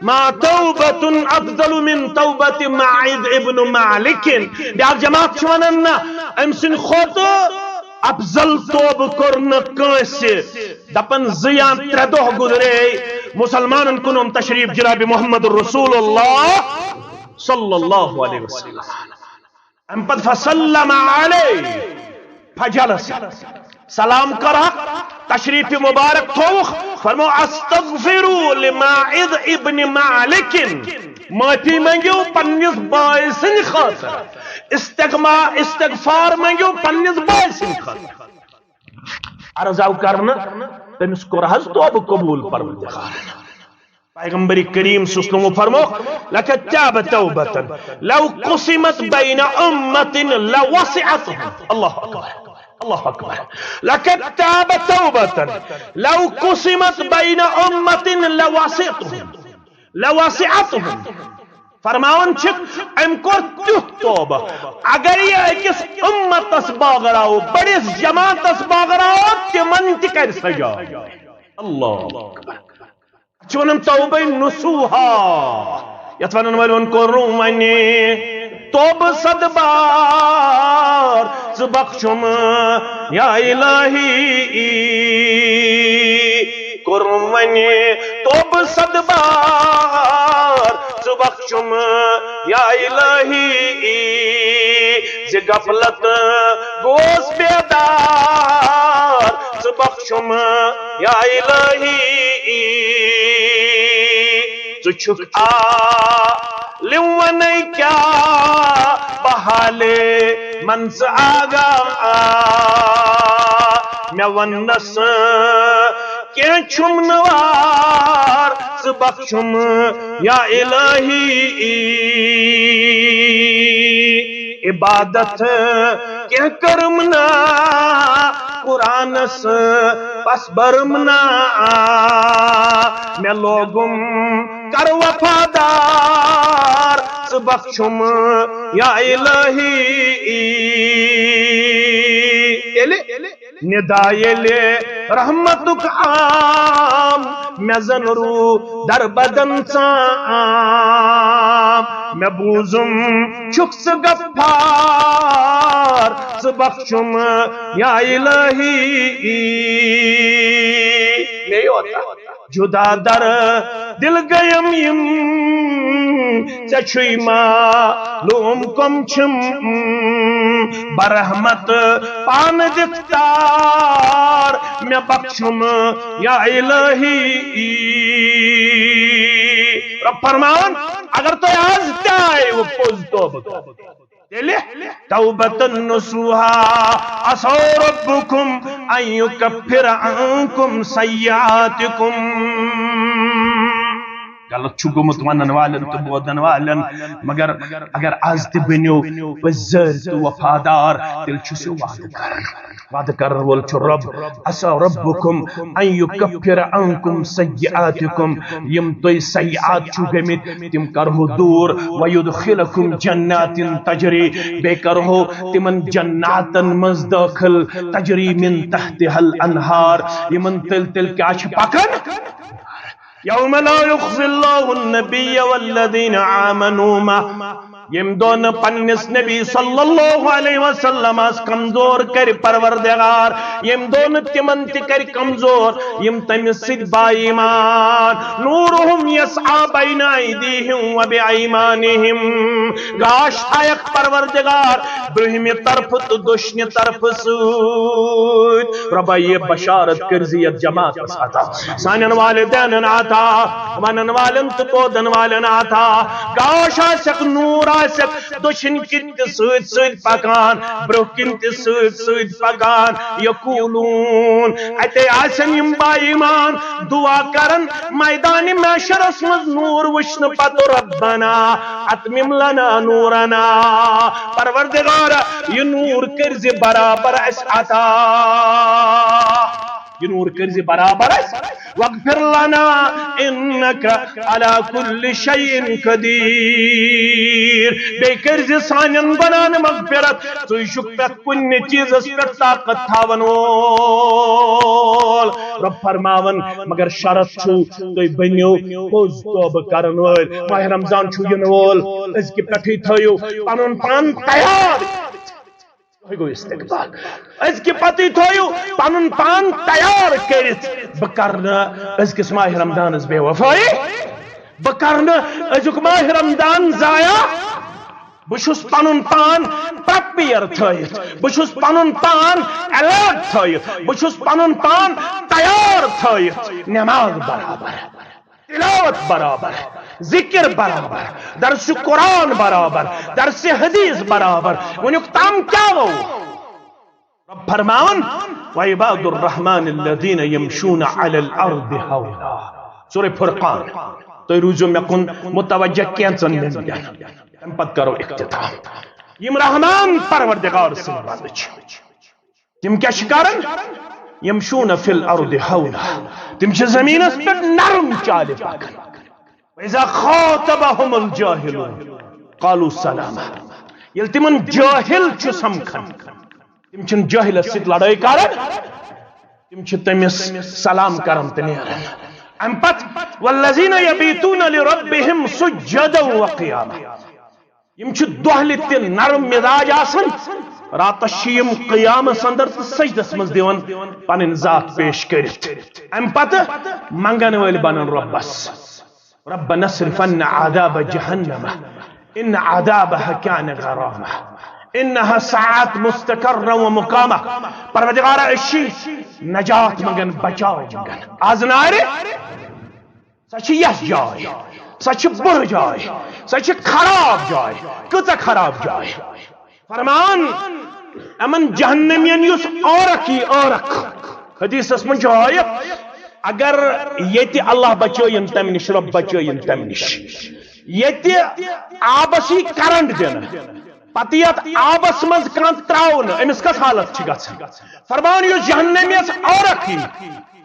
ما توبة افضل من توبة ماعز ابن مالک۔ بیاکھ جماعت چھِ ونان نہ، أمۍ سٕنٛدِ کھۄتہٕ افضل توبہٕ کوٚر نہٕ کٲنٛسہِ۔ دپان زٕ یا ترٛےٚ دۄہ گُزرے، مسلمانن کُن اوٚن تشریف جناب محمد رسول اللہ صلی اللہ علیہ وسلم۔ امہِ پتہٕ فسلم علیہ فجلس، سلام کرہکھ، تشریف مبارک تھووُکھ، فرمو استغفروا لماعز ابن مالک، معافی منگیو پننِس بٲے سٕنٛدِ خٲطرٕ، استغما استغفار منگیو پننِس بٲے سٕنٛدِ خٲطرٕ۔ عرض آو کرنہٕ، تٔمِس کوٚر حظ توبہٕ قبول پروردگارن۔ پیغمبر کریم صلی اللہ علیہ وسلم فرمو، لقد تاب توبة لو قسمت بین امة لوسعتهم۔ اللہ اکبر، اللہ اکبر۔ لقد تاب توبة لو قسمت بین امة لوسعتهم، لوسعتهم۔ فرماوان چھِ، أمۍ کوٚر تیُتھ توبہٕ، اگر یہِ أکِس امتس باغراو، بٔڑِس جماعتس باغراو، تِمن تہِ کرِ سجا۔ اللہ اکبر۔ چھِ ونان توبہ نصوحا، یتھ ونان وٲلۍ ووٚن، کوٚرُم وۄنۍ توبہٕ صد بار، ژٕ بخشُم یا الہی۔ کوٚرُم وۄنۍ توبہٕ صد بار، ژٕ بخشُم یا الہی۔ زِ غفلت گوس بیدار، ژٕ بخشُم یا الہی۔ ژٕ چھُکھ عالم، ونے کیٛاہ بہٕ حالے من ژٕ آگاہ۔ مےٚ وننس کینٛہہ چھُم نہٕ وار، ژٕ بخشُم یا الہی۔ عبادت کینٛہہ کٔرٕم نا، قرآنس پس برم نا۔ مےٚ لوگُم کر وفادار، ژٕ بخشُم یا الہی۔ ییٚلہِ ندا ییٚلہِ رحمتُک عام، مےٚ زن روٗ در بدن ژام۔ مےٚ بوٗزُم چھُکھ ژٕ غفار، ژٕ بخشُم یا الہی۔ مے یوت جدا در دل گیم یم، ژےٚ چھُے معلوم کم چھم۔ برحمت پان دِتھ تار، مےٚ بخشُم یا الہی۔ رب فرماوان، اگر تۄہہِ آز تہِ آیوٕ پوٚز توبہٕ کرنہٕ، تیٚلہِ توبة نصوحا، عسى ربكم أن يكفر عنكم سيئاتكم۔ غلط چھُ گوٚمُت ونن والٮ۪ن تہٕ بوزن والٮ۪ن، مگر اگر آز تہِ بٔنِو پٔزۍ زٲرۍ تہٕ وفادار، تیٚلہِ چھُ سُہ وعدٕ کران۔ وعدٕ کرن وول چھُ رب۔ عسى ربكم أن يكفر عنكم سيئاتكم۔ یِم تُہۍ سیئات چھِو گٔمٕتۍ، تِم کرہو دوٗر۔ ويدخلكم جنات تجري۔ بیٚیہِ کرہو تِمن جناتن منٛز دٲخل، تجري من تحتها الأنهار۔ یِمن تٔلۍ تٔلۍ کیٛاہ چھِ پکان؟ يوم لا يخزي الله النبي والذين آمنوا معه۔ ییٚمہِ دۄہ نہٕ پننِس نبی صلی اللہ علیہ وسلمس کمزور کرِ پروردگار، ییٚمہِ دۄہ نہٕ تِمن تہِ کرِ کمزور یِم تٔمِس سۭتۍ با ایمان۔ نورهم يسعى بين أيديهم وبأيمانهم۔ گاش تھایکھ پروردگار برٛونٛہمہِ طرفہٕ تہٕ دٔچھنہِ طرفہٕ سۭتۍ۔ رۄبا، یہِ بشارت کٔرزِ یتھ جماعتس عطا، سانٮ۪ن والدینن عطا، ونن والٮ۪ن تہٕ بوزن والٮ۪ن عطا۔ گاش آسٮ۪کھ، نوٗر آسٮ۪کھ، دٔچھِنۍ کِنۍ تہِ سۭتۍ سۭتۍ پکان، برٛونٛہہ کِنۍ تہِ سۭتۍ سۭتۍ پکان۔ یقولون، اتے آسن یِم با ایمان دعا کرن میدان محشرس منٛز نوٗر وٕچھنہٕ پتہٕ، ربنا اتمم لنا نورنا، پروردگارا، یہِ نوٗر کٔرزِ برابر اسہِ عطا، یہِ نوٗر کٔرزِ برابر اسہِ۔ واغفر لنا انك على كل شيء قدير۔ بیٚیہِ کٔرزِ سانٮ۪ن گۄناہن مغفرت، ژٕ چھُکھ پرٛٮ۪تھ کُنہِ چیٖزس پٮ۪ٹھ طاقت تھاون وول۔ رب فرماوان، مگر شرط چھُ، تُہۍ بٔنِو پوٚز توبہٕ کرن وٲلۍ۔ ماہ رمضان چھُ یِنہٕ وول، أزکہِ پٮ۪ٹھٕے تھٲیِو پنُن پان تیار۔ یہوے گوٚو استقبال۔ أزکہِ پتٕے تھٲیِو پنُن پان تیار کٔرِتھ۔ بہٕ کرٕ نہٕ أزکِس ماہ رمضانس بے وفٲیی۔ بہٕ کرٕ نہٕ أزیُک ماہ رمضان ضایع۔ بہٕ چھُس پنُن پان پریپیئر تھٲیِتھ۔ بہٕ چھُس پنُن پان الرٹ تھٲیِتھ۔ بہٕ چھُس پنُن پان تیار تھٲیِتھ۔ نماز برابر، تلاوت برابر، ذکر برابر، درس قرآن برابر، درس حدیث برابر۔ وۄنۍ یُک تام کیٛاہ گوٚو؟ رب فرماوان، وعباد الرحمن الذين يمشون على الأرض هونا۔ سورہ فرقان۔ تُہۍ روٗزِو مےٚ کُن متوجہ کینٛژن منٹن۔ تَمہِ پتہٕ کرو اختتام۔ یِم رحمان پروردگار سٕنٛدۍ بندٕ چھِ۔ تِم کیٛاہ چھِ کران؟ يمشون في الأرض هونا۔ تِم چھِ زٔمیٖنس پٮ۪ٹھ نرم چالہِ پکان۔ وإذا خاطبهم الجاهلون قالوا سلاما۔ ییٚلہِ تِمن جٲہِل چھُ سمکھان، تِم چھِنہٕ جٲہِلس سۭتۍ لڑٲے کران، تِم چھِ تٔمِس سلام کران تہٕ نیران۔ اَمہِ پتہٕ، والذين يبيتون لربهم سجدا وقياما۔ یِم چھِ دۄہلہِ تہِ نرم مزاج آسان، راتس چھِ یِم قیامس اندر تہٕ سجدس منٛز دِوان پنٕنۍ ذات پیش کٔرِتھ۔ اَمہِ پتہٕ منٛگن وٲلۍ بنن رۄبس، ربنا اصرف عنا عذاب جهنم ان عذابها كان غراما انها ساءت مستقرا ومقاما۔ پروردگارا، أسۍ چھِ نجات منٛگان، بچاو منٛگان از نارِ۔ سۄ چھِ یۄس جاے، سۄ چھِ بُرٕ جاے، سۄ چھِ خراب جاے۔ کۭژاہ خراب جاے؟ فرمان، یِمن جہنمین یُس عورق یی، عورق۔ حدیثس منٛز چھُ ہٲیِتھ، اگر ییٚتہِ اللہ بچٲیِن تمہِ نِش، رب بچٲیِن تمہِ نِش، ییٚتہِ آبس یی کرنٹ دِنہٕ، پتہٕ یتھ آبس منٛز کانٛہہ تراونہٕ، أمِس کۄس حالت چھِ گژھان؟ فرمان، یُس جہنمیس عورق یی،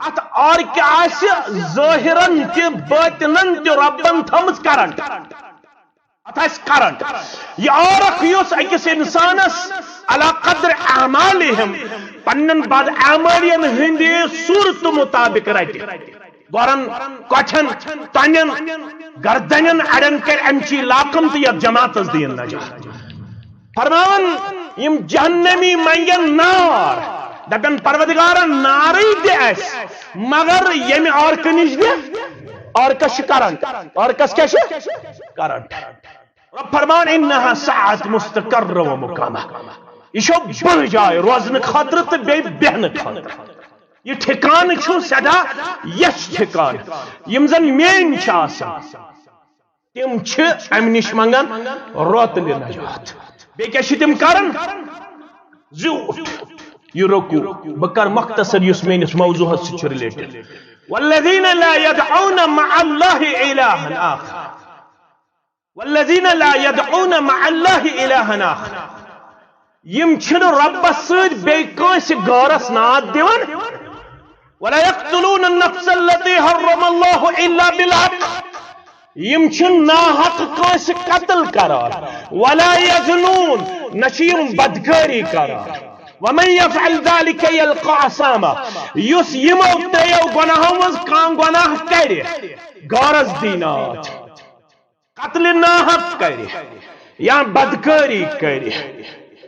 اتھ عورقہِ آسہِ ظٲہرن تہِ باطنن تہِ رۄبن تھٲومٕژ کرنٹ۔ اتھ آسہِ کرنٹ۔ یہِ عورق یُس أکِس انسانس علی قدر اعمالہم، پننٮ۪ن بد اعمالین ہٕنٛدِ صورتہٕ مطابق رٹہِ، گۄرن، کۄٹھٮ۪ن، تۄنٮ۪ن، گردنٮ۪ن، اڑٮ۪ن کرِ امچی لاکم تہٕ یتھ جماعتس دِیِن نجات۔ فرماوان، یِم جہنمی منگن نار، دپن، پروردگارا، نارٕے دِ اسہِ، مگر ییٚمہِ عورقہٕ نِش دِ۔ عورقس چھِ کرنٹ۔ عورقس کیٛاہ چھِ؟ کرنٹ۔ رب فرمان، انها ساءت مستقرا ومقاما۔ یہِ چھو بُرٕ جاے روزنہٕ خٲطرٕ تہٕ بیٚیہِ بیٚہنہٕ خٲطرٕ۔ یہِ ٹھکانہٕ چھُ سٮ۪ٹھاہ یَس ٹھکانہٕ، یِم زن میٲنۍ چھِ آسان۔ تِم چھِ امہِ نِش منگان روتلہِ نجات۔ بیٚیہِ کیٛاہ چھِ تِم کران؟ زیوٗٹھ یہِ رکوع۔ بہٕ کرٕ مختصر یُس میٲنِس موضوعس سۭتۍ چھُ related۔ والذین لا یدعون مع اللہ الہا آخر۔ والذین لا یدعون مع اللہ الہا آخر۔ یِم چھِنہٕ رۄبس سۭتۍ بیٚیہِ کٲنٛسہِ غٲرس ناد دِوان۔ ولا یقتلون النفس التی حرم اللہ الا بالحق۔ یِم چھِ ناحق کٲنٛسہِ قتل کران۔ ولا یزنون، نہ چھِ یِم بدکٲری کران۔ ومن یفعل ذلک یلق اثاما، یُس یِمو ترٛیٚیو گۄناہو منٛز کانٛہہ گۄناہ کرِ، غٲرس دینات، قتل ناحق کرِ یا بدکٲری کرِ،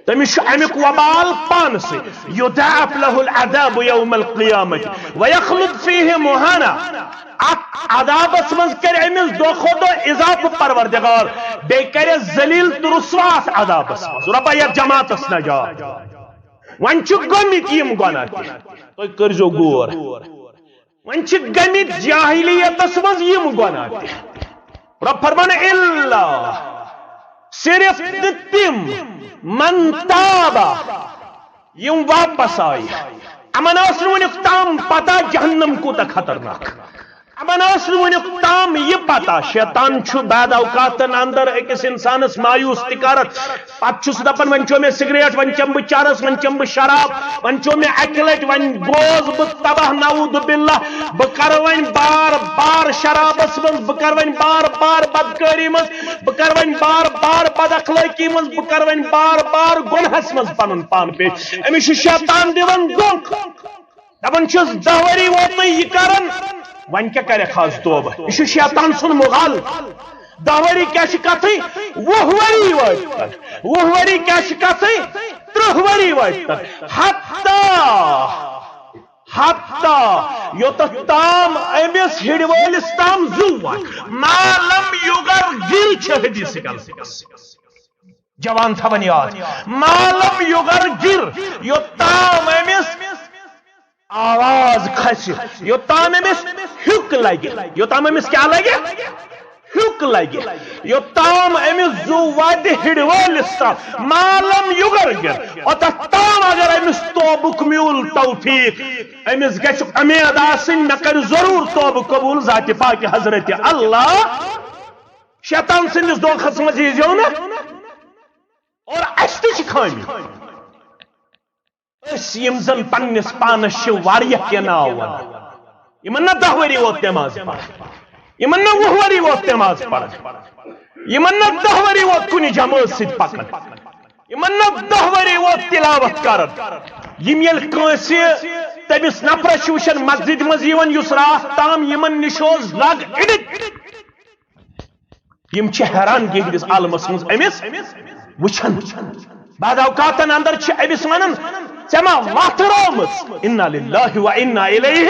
تٔمِس چھُ امیُک وبال پانسٕے۔ یضاعف لہ العذاب یوم القیامۃ ویخلد فیہ مہانا۔ اتھ عذابس منٛز کرِ أمِس دۄہ کھۄتہٕ دۄہ اضافہٕ پروردگار، بیٚیہِ کرٮ۪س ذلیل تہٕ رسوا اتھ عذابس منٛز۔ رۄبا، یتھ جماعتس نجات۔ وۄنۍ چھِ گٔمٕتۍ یِم گۄناہ تہِ۔ تُہۍ کٔرزیو غور۔ وۄنۍ چھِ گٔمٕتۍ جاہلیتس منٛز یِم گۄناہ تہِ۔ رۄب فرمان، الا، صرف تہٕ تِم، من تاب، یِم واپس آیہِ۔ یِمن ٲس نہٕ وُنیُک تام پتہ جہنم کوٗتاہ خطرناک۔ یِمن ٲس نہٕ وُنیُک تام یہِ پتہ، شیطان چھُ بعد اوقاتن اندر أکِس انسانس مایوس تہِ کران۔ پتہٕ چھُس دپان، وۄنۍ چیوٚو مےٚ سگریٹ، وۄنۍ چمہٕ بہٕ چرس، وۄنۍ چمہٕ بہٕ شراب، وۄنۍ چیوٚو مےٚ اکہِ لٹہِ، وۄنۍ گوس بہٕ تباہ، نعوذ باللہ۔ بہٕ کرٕ وۄنۍ بار بار شرابس منٛز، بہٕ کرٕ وۄنۍ بار بار بدکٲری منٛز، بہٕ کرٕ وۄنۍ بار بار بد اخلٲقی منٛز، بہٕ کرٕ وۄنۍ بار بار گۄنہس منٛز پنُن پان پیش۔ أمِس چھُ شیطان دِوان دھوکہٕ۔ دپان چھُس، دَہ ؤری ووت تۄہہِ یہِ کران، وۄنۍ کیٛاہ کرکھ آز توبہٕ؟ یہِ چھُ شیطان سُنٛد مُغل۔ دَہ ؤری کیٛاہ چھِ کتھٕے؟ وُہ ؤری وٲتۍ تن۔ وُہ ؤری کیٛاہ چھِ کتھٕے؟ ترٕٛہ ؤری وٲتۍ تن۔ حتیٰ، حتیٰ یوٚتتھ تام أمِس ہِڑِ وٲلِس تام زُو واتہِ۔ ما لم یغرغر چھِ حدیث قدسی۔ جوان تھاوان یاد۔ ما لم یغرغر، یوٚتام أمِس آواز کھسہِ، یوٚتام أمِس ہیُک لگہِ، یوٚتام أمِس کیٛاہ لگہِ؟ ہیُک لگہِ۔ یوٚتام أمِس زُو واتہِ ہِڑِ وٲلِس تام، ما لم یغرغر، اوٚتتھ تام اگر أمِس توبُک میوٗل توفیق، أمِس گژھِ اُمید آسٕنۍ، مےٚ کرِ ضروٗر توبہٕ قبوٗل ذاتِ پاکہِ حضرت اللہ۔ شیطان سٕنٛدِس دھوکھس منٛز ییٖزیو نہٕ۔ اور اَسہِ تہِ چھِ خٲمی۔ أسۍ یِم زن پننِس پانس چھِ واریاہ کینٛہہ ناو ونان، یِمن نہ دَہ ؤری ووت نٮ۪ماز پران، یِمن نہ وُہ ؤری ووت نٮ۪ماز پران، یِمن نہ دَہ ؤری ووت کُنہِ جمٲژ سۭتۍ پکان، یِمن نہ دَہ ؤری ووت تلاوت کران، یِم ییٚلہِ کٲنٛسہِ تٔمِس نفرس چھِ وٕچھان مسجدِ منٛز یِوان، یُس راتھ تام یِمن نِش اوس رگ اِڑِتھ، یِم چھِ حیرانگی ہٕنٛدِس عالمس منٛز أمِس وٕچھان۔ بعض اوقاتن اندر چھِ أمِس ونان، "ژےٚ ما وتھ رٲومٕژ؟" انا للہ و انا الیہ۔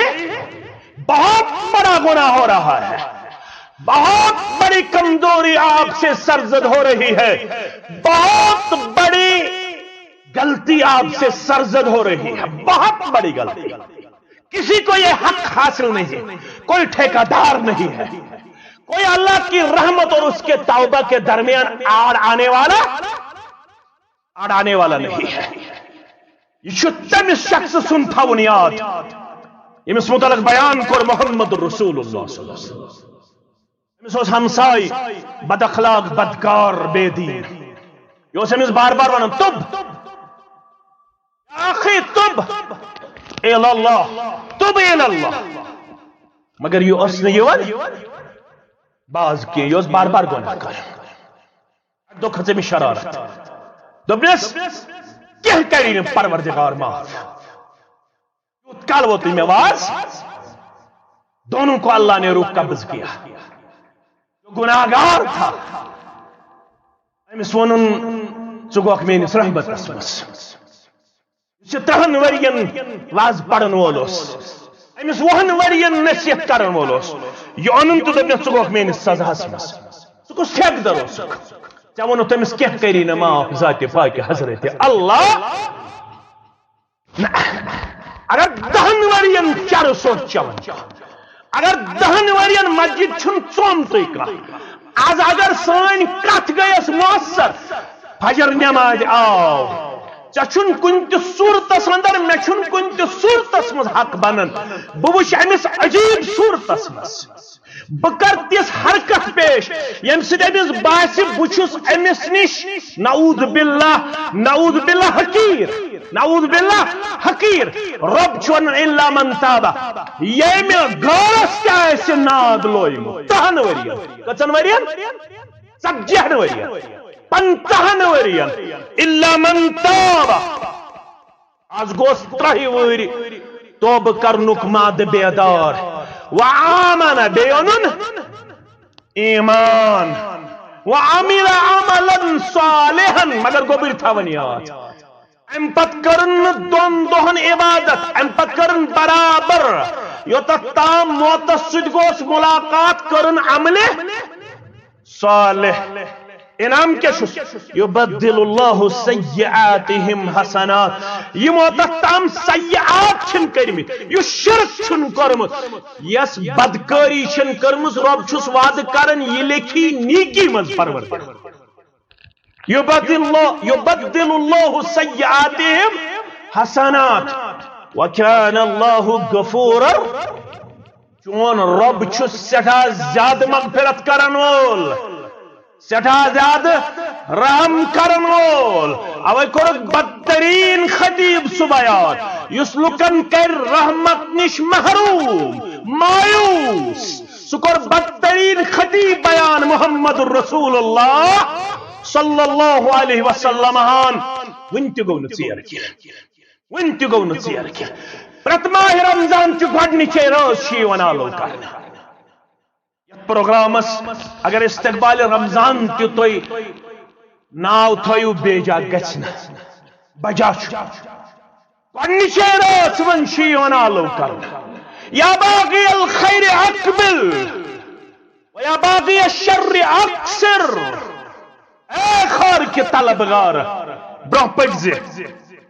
بہت بڑا گناہ ہو رہا ہے، بہت بڑی کمزوری آپ سے سرزد ہو رہی ہے، بہت بڑی غلطی آپ سے سرزد ہو رہی ہے، بہت بڑی غلطی۔ کسی کو یہ حق حاصل نہیں، کوئی ٹھیکیدار نہیں ہے، کوئی اللہ کی رحمت اور اس کے توبہ کے درمیان آڑ آنے والا، آڑ آنے والا نہیں ہے۔ یہ چھُ تٔمِس شخص سُنٛد تھاوُن یاد، ییٚمِس متعلق بیان کوٚر محمد رسول اللہ صلی اللہ علیہ وسلم۔ أمِس اوس ہمساے بد اخلاق، بدکار، بے دین۔ یہِ اوس أمِس بار بار ونان، "تب، یا اخی، تب الی اللہ، تب الی اللہ۔" مگر یہِ اوس نہٕ یِوان باز کینٛہہ، یہِ اوس بار بار گۄناہ کران۔ اکہِ دۄہ کھٔژ أمِس شرارت، دوٚپنس، "کینٛہہ کری نہٕ پروردگار معاف۔" یوت کال ووت مےٚ واز، دونوں کو اللہ نے روح قبض کیا۔ جو گناہگار تھا، أمِس ووٚنُن، "ژٕ گوکھ میٲنِس رحمتس منٛز۔" یُس یہِ ترٛہن ؤرین واز پرن وول اوس، أمِس وُہن ؤرین نصیحت کرن وول اوس، یہِ اوٚنُن تہٕ دوٚپنس، "ژٕ گوکھ میٲنِس سزاہس منٛز۔" ژٕ کُس ٹھیکہٕ در اوسُکھ؟ ژےٚ ووٚنُتھ تٔمِس، "کینٛہہ کری نہٕ معاف ذاتِ پاکہِ حضرت اللہ۔" نہ، اگر دہن ورین چرس اوس چٮ۪وان، اگر دہن ورین مسجد چھُنہٕ ژومتُے کانٛہہ، از اگر سٲنۍ کتھ گٔیس مؤثر، فجر نمازِ آو، ژےٚ چھُنہٕ کُنہِ تہِ صورتس اندر، مےٚ چھُنہٕ کُنہِ تہِ صورتس منٛز حق بنان۔ بہٕ وٕچھِ أمِس عجیب صورتس منٛز، بہٕ کرٕ تِژھ حرکت پیش، ییٚمہِ سۭتۍ أمِس باسہِ، بہٕ چھُس أمِس نِش، نعوذ باللہ، نعوذ باللہ، حقیٖر، نعوذ باللہ، حقیٖر۔ رۄب چھُ ونان، "الا من تاب"، ییٚمہِ گٲرس تہِ آسہِ ناد لویمُت۔ تہن ؤرین۔ کٔژن ؤرین؟ ژتجی ہن ؤرین۔ پنژاہن ؤرین۔ الا من تاب۔ از گوس ترٛہہِ وُہرۍ توبہٕ کرنُک مادٕ بیدار۔ و آمن، بیٚیہِ اوٚنُن ایمان۔ و عمل عملا صالحا، مگر گوٚبٕرۍ تھاوان یاد۔ امہِ پتہٕ کٔرٕن نہٕ دۄن دۄہن عبادت، امہِ پتہٕ کٔرٕن برابر، یوٚتتھ تام موتس سۭتۍ گوس ملاقات، کٔرٕن عملہِ صالح۔ انعام کیٛاہ چھُس؟ یبدل اللہ سیئاتہم حسنات۔ یِمو تتھ تام سیئات چھِنہٕ کٔرمٕتۍ، یُس شرک چھُنہٕ کوٚرمُت، یۄس بدکٲری چھَنہٕ کٔرمٕژ، رۄب چھُس وعدٕ کران، یہِ لیکھی نیکی منٛز پروردگار۔ یبدل اللہ، یبدل اللہ سیئاتہم حسنات، وکان اللہ غفورا۔ چون رۄب چھُ سٮ۪ٹھاہ زیادٕ مغفرت کرن وول، سٮ۪ٹھاہ زیادٕ رحم کرن وول۔ اوے کوٚرُکھ بدترین خطیب سُہ بیان، یُس لُکن کرِ رحمت نِش محروم، مایوس۔ سُہ کوٚر بدترین خطیب بیان محمد رسول اللہ صلی اللہ علیہ وسلم ہن۔ وُنہِ تہِ گوٚو نہٕ ژیر کینٛہہ۔ وُنہِ تہِ گوٚو نہٕ ژیر کینٛہہ۔ پرٛٮ۪تھ ماہِ رمضان چہِ گۄڈٕنِچے رٲژ چھِ یِوان آلو کرنہٕ۔ یتھ پروگرامس اگر استقبال رمضان تہِ تُہۍ ناو تھٲیِو، بیجا گژھِ نہٕ۔ بجا چھُ۔ گۄڈٕنِچے رٲژ منٛز چھِ یِوان آلو کرنہٕ۔ یا باغی الخیر اقبل، و یا باغی الشر اقصر۔ اے خٲر کہِ طلبگار، برونٛہہ پٔکۍ زِ،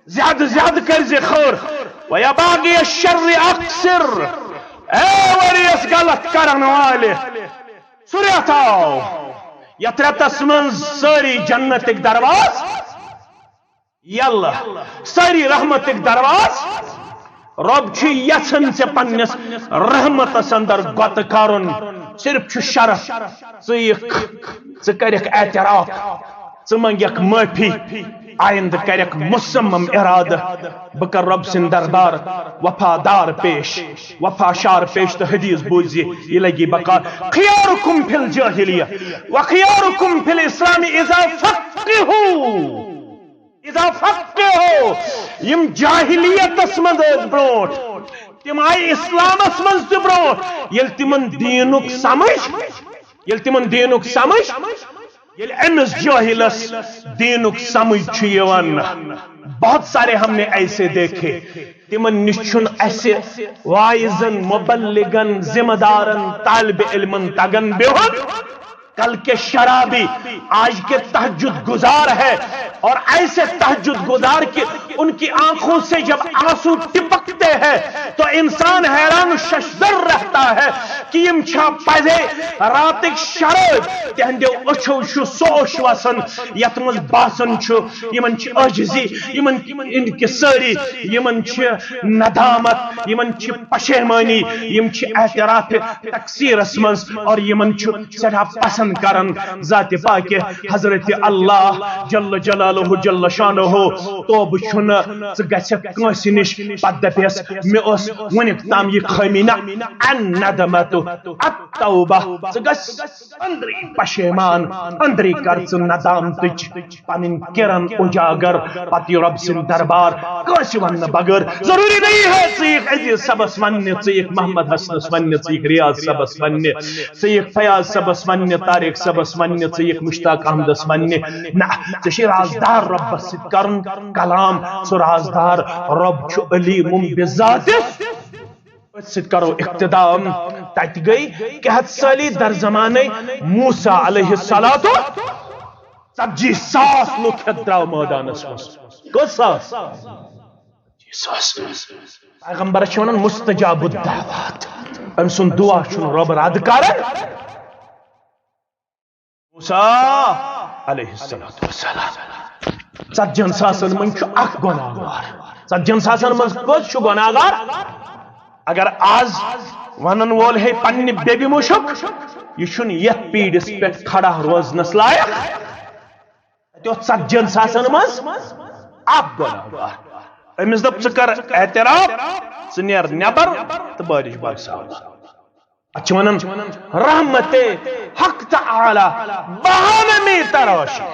زیادٕ زیادٕ کٔرۍ زِ خٲر۔ و یا باغی الشر اقصر۔ اے ؤریَس غلط کرن والہِ، ژٕ رٮ۪تھ آو، یتھ رٮ۪تس منٛز سٲری جنتٕکۍ دروازٕ یلہٕ، سٲری رحمتٕکۍ دروازٕ۔ رۄب چھُ یژھان ژےٚ پننِس رحمتس اندر گۄتہٕ کرُن۔ صرف چھُ شرط، ژٕ یِکھ، ژٕ کرکھ اعتراف، ژٕ منگکھ معٲفی، آیندٕ کرکھ مصمم ارادٕ، بہٕ کرٕ رۄب سٕنٛدِ دربار وفادار پیش، وفا شار پیش تہٕ حدیث بوٗزِ، یہِ لگی بکار۔ خیارکم فی الجاہلیہ و خیارکم فی الاسلام اذا فقہوا۔ اذا فقہوا، یِم جاہلیتس منٛز ٲسۍ برونٛٹھ، تِم آیہِ اسلامس منٛز تہِ برونٛٹھ۔ ییٚلہِ تِمن دیٖنُک سمجھ، ییٚلہِ تِمن دیٖنُک سمجھ، ییٚلہِ أمِس جٲہِلس دیٖنُک سمجھ چھُ یِوان، بہت سارے ہم نے ایسے دیکھے، تِمن نِش چھُنہٕ اَسہِ واعظن، مبلغن، ذمہ دارن، طالب علمن تگان بِہُن۔ کل کے شرابی آج کے تہجد گزار ہے، اور ایسے تہجد گزار کہ ان کی آنکھوں سے جب آنسو ٹپکتے ہیں تو انسان حیران و ششدر رہتا ہے کہ یِم چھا پزے راتٕکۍ شرٲبۍ۔ تِہنٛدیو أچھو چھُ سُہ اوٚش وسان یتھ منٛز باسان چھُ یِمن چھِ عٲجزی، یِمن انکسٲری، یِمن چھِ ندامت، یِمن چھِ پشیمٲنی، یِم چھِ اعتراف تقصیرس منٛز، اور یِمن چھُ سٮ۪ٹھاہ پسند کران ذاتِ پاکہِ حضرت اللہ جل جلالہ جل شانہ۔ توبہٕ چھُنہٕ ژٕ گژھکھ کٲنٛسہِ نِش پتہٕ دپیس، مےٚ ٲس وُنیُک تام یہِ خٲمی۔ نہ، الندمۃ التوبہ۔ ژٕ گژھ أنٛدری پشیمان، أنٛدری کر ژٕ ندامتٕچ پنٕنۍ کرن اجاگر۔ پتہٕ یہِ رۄب سٕنٛدِ دربار کٲنٛسہِ وننہٕ بغٲر۔ ضروٗری نہیں ہے ژٕ یِکھ عزیز صٲبس وننہِ، ژٕ یِکھ محمد حسنس وننہِ، ژٕ یِکھ ریاض صٲبس وننہِ، ژٕ یِکھ فیاض صٲبس وننہِ، طارق صٲبس وننہِ، ژٕ یِکھ مشتاق احمدس وننہِ۔ نہ، ژےٚ چھُے رازدار رۄبس سۭتۍ کرُن کلام۔ سُہ رازدار رۄب چھُ علیم بذاتہ۔ أتھۍ سۭتۍ کرو اختتام۔ تتہِ گٔے کیٛاہ ہتھ سٲلی در زمانَے موسیٰ علیہ الصلوۃ، ژتجی ساس لُکھ ہٮ۪تھ درٛاو مٲدانس منٛز۔ کٔژ ساس؟ ژتجی ساس۔ پیغمبرس چھِ ونان مستجاب الدعوات، أمۍ سُنٛد دعا چھُنہٕ رۄب رد کران۔ موسیٰ علیہ الصلوۃ والسلام، ژتجی ہن ساسن منٛز چھُ اکھ گۄناہ گار۔ ژتجی ہن ساسن منٛز کٔژ چھُ گۄناہ گار؟ اگر از ونن وول ہے پننہِ بیبہِ مُشک، یہِ چھُنہٕ یتھ پیٖڈس پٮ۪ٹھ کھڑا روزنس لایق۔ اتہِ اوس ژتجی ہن ساسن منٛز اکھ گۄناہ گار۔ أمِس دوٚپ، "ژٕ کر اعتراف، ژٕ نیر نٮ۪بر تہٕ بٲرِش برساو۔" اتھ چھِ ونان رحمت حق تعالی بہانہٕ می تراشم۔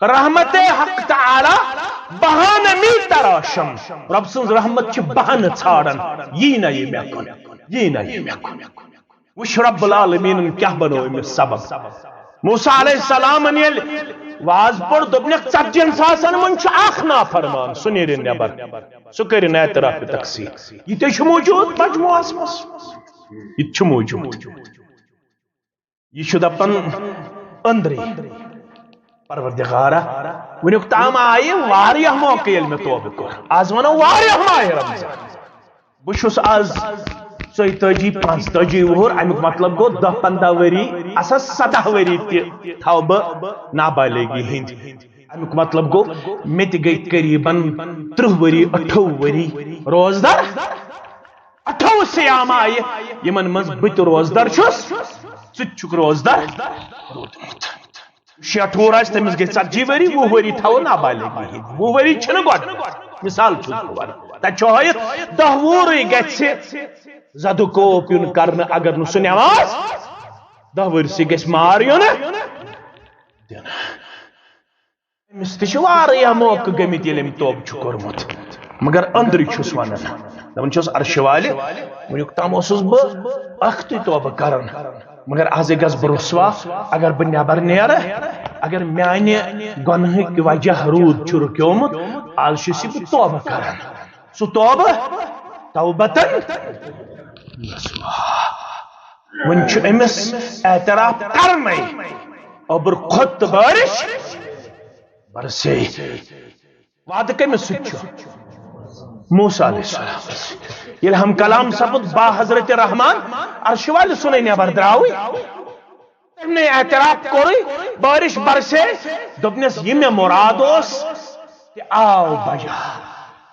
رحمت حق تعالی بہانہٕ می تراشم۔ رب سٕنٛز رحمت چھِ بہانہٕ ژھانڈان، یی نہ یہِ مےٚ کُن، یی نہ یہِ مےٚ کُن۔ وٕچھ رب العالمیٖنن کیٛاہ بنوو أمِس سبب۔ موسیٰ علیہ السلامن ییٚلہِ واز پوٚر، دوٚپنکھ، "ژتجی ہن ساسن منٛز چھُ اکھ نافرمان، سُہ نیرِ نٮ۪بر، سُہ کٔرِن اعتراف تقصیر۔" یہِ تہِ چھُ موجود مجموعس منٛز، یہِ تہِ چھُ موجود۔ یہِ چھُ دپان أنٛدری، "پروردگارا، وٕنیُک تام آیہِ واریاہ موقعہٕ ییٚلہِ مےٚ توبہٕ کوٚر، از ونو واریاہ ماہِ رمضان۔ بہٕ چھُس از ژۄیتٲجی، پانٛژتٲجی وُہُر، امیُک مطلب گوٚو دَہ پنٛداہ ؤری، اسا سداہ ؤری تہِ تھاوٕ بہٕ نابالغی ہٕنٛدۍ۔ امیُک مطلب گوٚو مےٚ تہِ گٔے قریباً تٕرٛہ ؤری، ٲٹھووُہ ؤری روزدر۔ ٲٹھووُہ صیام آیہِ، یِمن منٛز بہٕ تہِ روزدر چھُس، ژٕ تہِ چھُکھ روزدر روٗدمُت۔" شیٹھ وُہُر آسہِ، تٔمِس گٔے ژتجی ؤری، وُہ ؤری تھاوو نابالغی ہٕنٛدۍ۔ وُہ ؤری چھِنہٕ گۄڈٕ، مثال چھُس بہٕ وَنان۔ تَتہِ چھُ ہٲیِتھ، دَہ وُہرٕے گژھِ زدٕ کوپ یُن کرنہٕ، اگر نہٕ سُہ نٮ۪ماز، دَہ ؤرۍ سٕے گژھِ مار یُن دِنہٕ۔ أمِس تہِ چھِ واریاہ موقعہٕ گٔمٕتۍ، ییٚلہِ أمۍ توبہٕ چھُ کوٚرمُت، مگر أنٛدرٕ چھُس وَنان، دَپان چھُس، "عرشہِ والہِ، وٕنیُک تام اوسُس بہٕ ٲختٕے توبہٕ کران، مگر آزے گژھٕ بہٕ رُسوا، اگر بہٕ نٮ۪بر نیرٕ، اگر میانہِ گۄنہٕکۍ وجہ روٗد چھُ رُکیومُت، از چھُس یہِ بہٕ توبہٕ کران۔" سُہ توبہٕ، توبتن نصوحا۔ وۄنۍ چھُ أمِس اعتراف کرنَے، اوٚبُر کھوٚت تہٕ بٲرِش برسے۔ وعدٕ کٔمِس سۭتۍ چھُ؟ موسیٰ علیہ السلام۔ ییٚلہِ ہم کلام سپُد با حضرت رحمان، عرشہِ والہِ سُنٕے نٮ۪بر درٛاوٕے۔ تٔمۍ نے اعتراف کوٚرُے، بٲرِش برسے، دوٚپنَس، "یہِ مےٚ مُراد اوس، تہِ آو بجا۔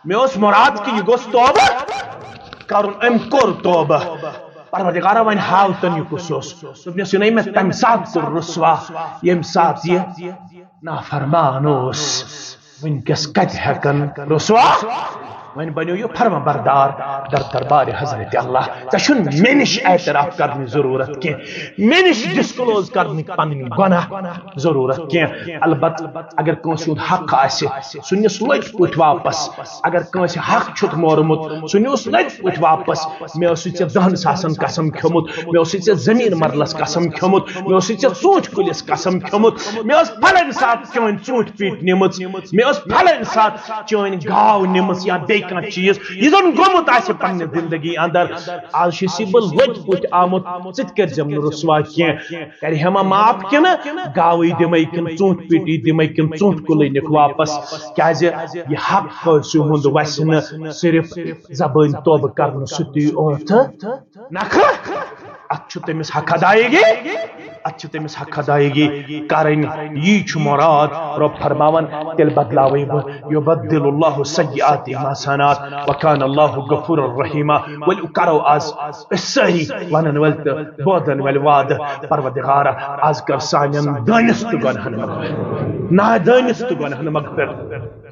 مےٚ اوس مُراد کہِ یہِ گوٚژھ توبہٕ کرُن، أمۍ کوٚر توبہٕ۔ پروردگارا، وۄنۍ ہاو تن یہِ کُس اوس؟" دوٚپنَس، "یہِ نے مےٚ تَمہِ ساتہٕ کوٚر رُسوا، ییٚمہِ ساتہٕ یہِ نافرمان اوس۔ وٕنکیٚس کتہِ ہٮ۪کن رُسوا؟" وۄنۍ بنیو یہِ فرما بردار در دربار حضرت اللہ۔ ژےٚ چھُنہٕ مےٚ نِش اعتراف کرنٕچ ضروٗرت کینٛہہ، مےٚ نِش ڈسکلوز کرنٕچ پنٕنۍ گۄناہ ضروٗرت کینٛہہ۔ البتہٕ اگر کٲنٛسہِ ہُنٛد حق آسہِ، سُہ نِس لٔتۍ پٲٹھۍ واپس۔ اگر کٲنٛسہِ حق چھُتھ مورمُت، سُہ نِس لٔتۍ پٲٹھۍ واپس۔ مےٚ اوسُے ژےٚ دَہَن ساسَن قسم کھیوٚمُت، مےٚ اوسُے ژےٚ زٔمیٖن مرلَس قسم کھیوٚمُت، مےٚ اوسُے ژےٚ ژوٗنٛٹھۍ کُلِس قسم کھیوٚمُت، مےٚ ٲس فلٲنۍ ساتہٕ چٲنۍ ژوٗنٛٹھۍ پیٖٹۍ نِمٕژ، مےٚ ٲس فلٲنۍ ساتہٕ چٲنۍ گاو نِمٕژ یا بیٚیہِ کانٛہہ چیٖز، یہِ زَن گوٚمُت آسہِ پنٛنہِ زندگی اندر۔ آز چھُسی بہٕ لٔتۍ پٲٹھۍ آمُت، ژٕ تہِ کٔرۍزٮ۪م نہٕ رُسوا کینٛہہ۔ کرِ ہا ما معاف کِنہٕ گاوٕے دِمَے کِنہٕ ژوٗنٛٹھۍ پیٖٹی دِمَے کِنہٕ ژوٗنٛٹھۍ کُلٕے نِکھ واپس؟ کیٛازِ یہِ حق کٲنٛسہِ ہُنٛد وَسہِ نہٕ صرف زبٲنۍ توبہٕ کرنہٕ سۭتی یوت۔ نکھٕ، اتھ چھُ تٔمِس حق ادایگی، اتھ چھِ تٔمِس حق ادایگی کرٕنۍ۔ یی چھُ مراد۔ رۄب فرماوان، تیٚلہِ بدلاوے بہٕ، یبدل اللہ سیئاتہم حسنات وکان اللہ غفورا رحیما۔ ؤلِو کرو آز أسۍ سٲری ونن وٲلۍ تہٕ بوزن وٲلۍ وعدٕ، پروردگارا، آز کر سانٮ۪ن دٲنِستہٕ گۄنہن مغفرت، نادٲنِستہٕ گۄنہن مغفرت۔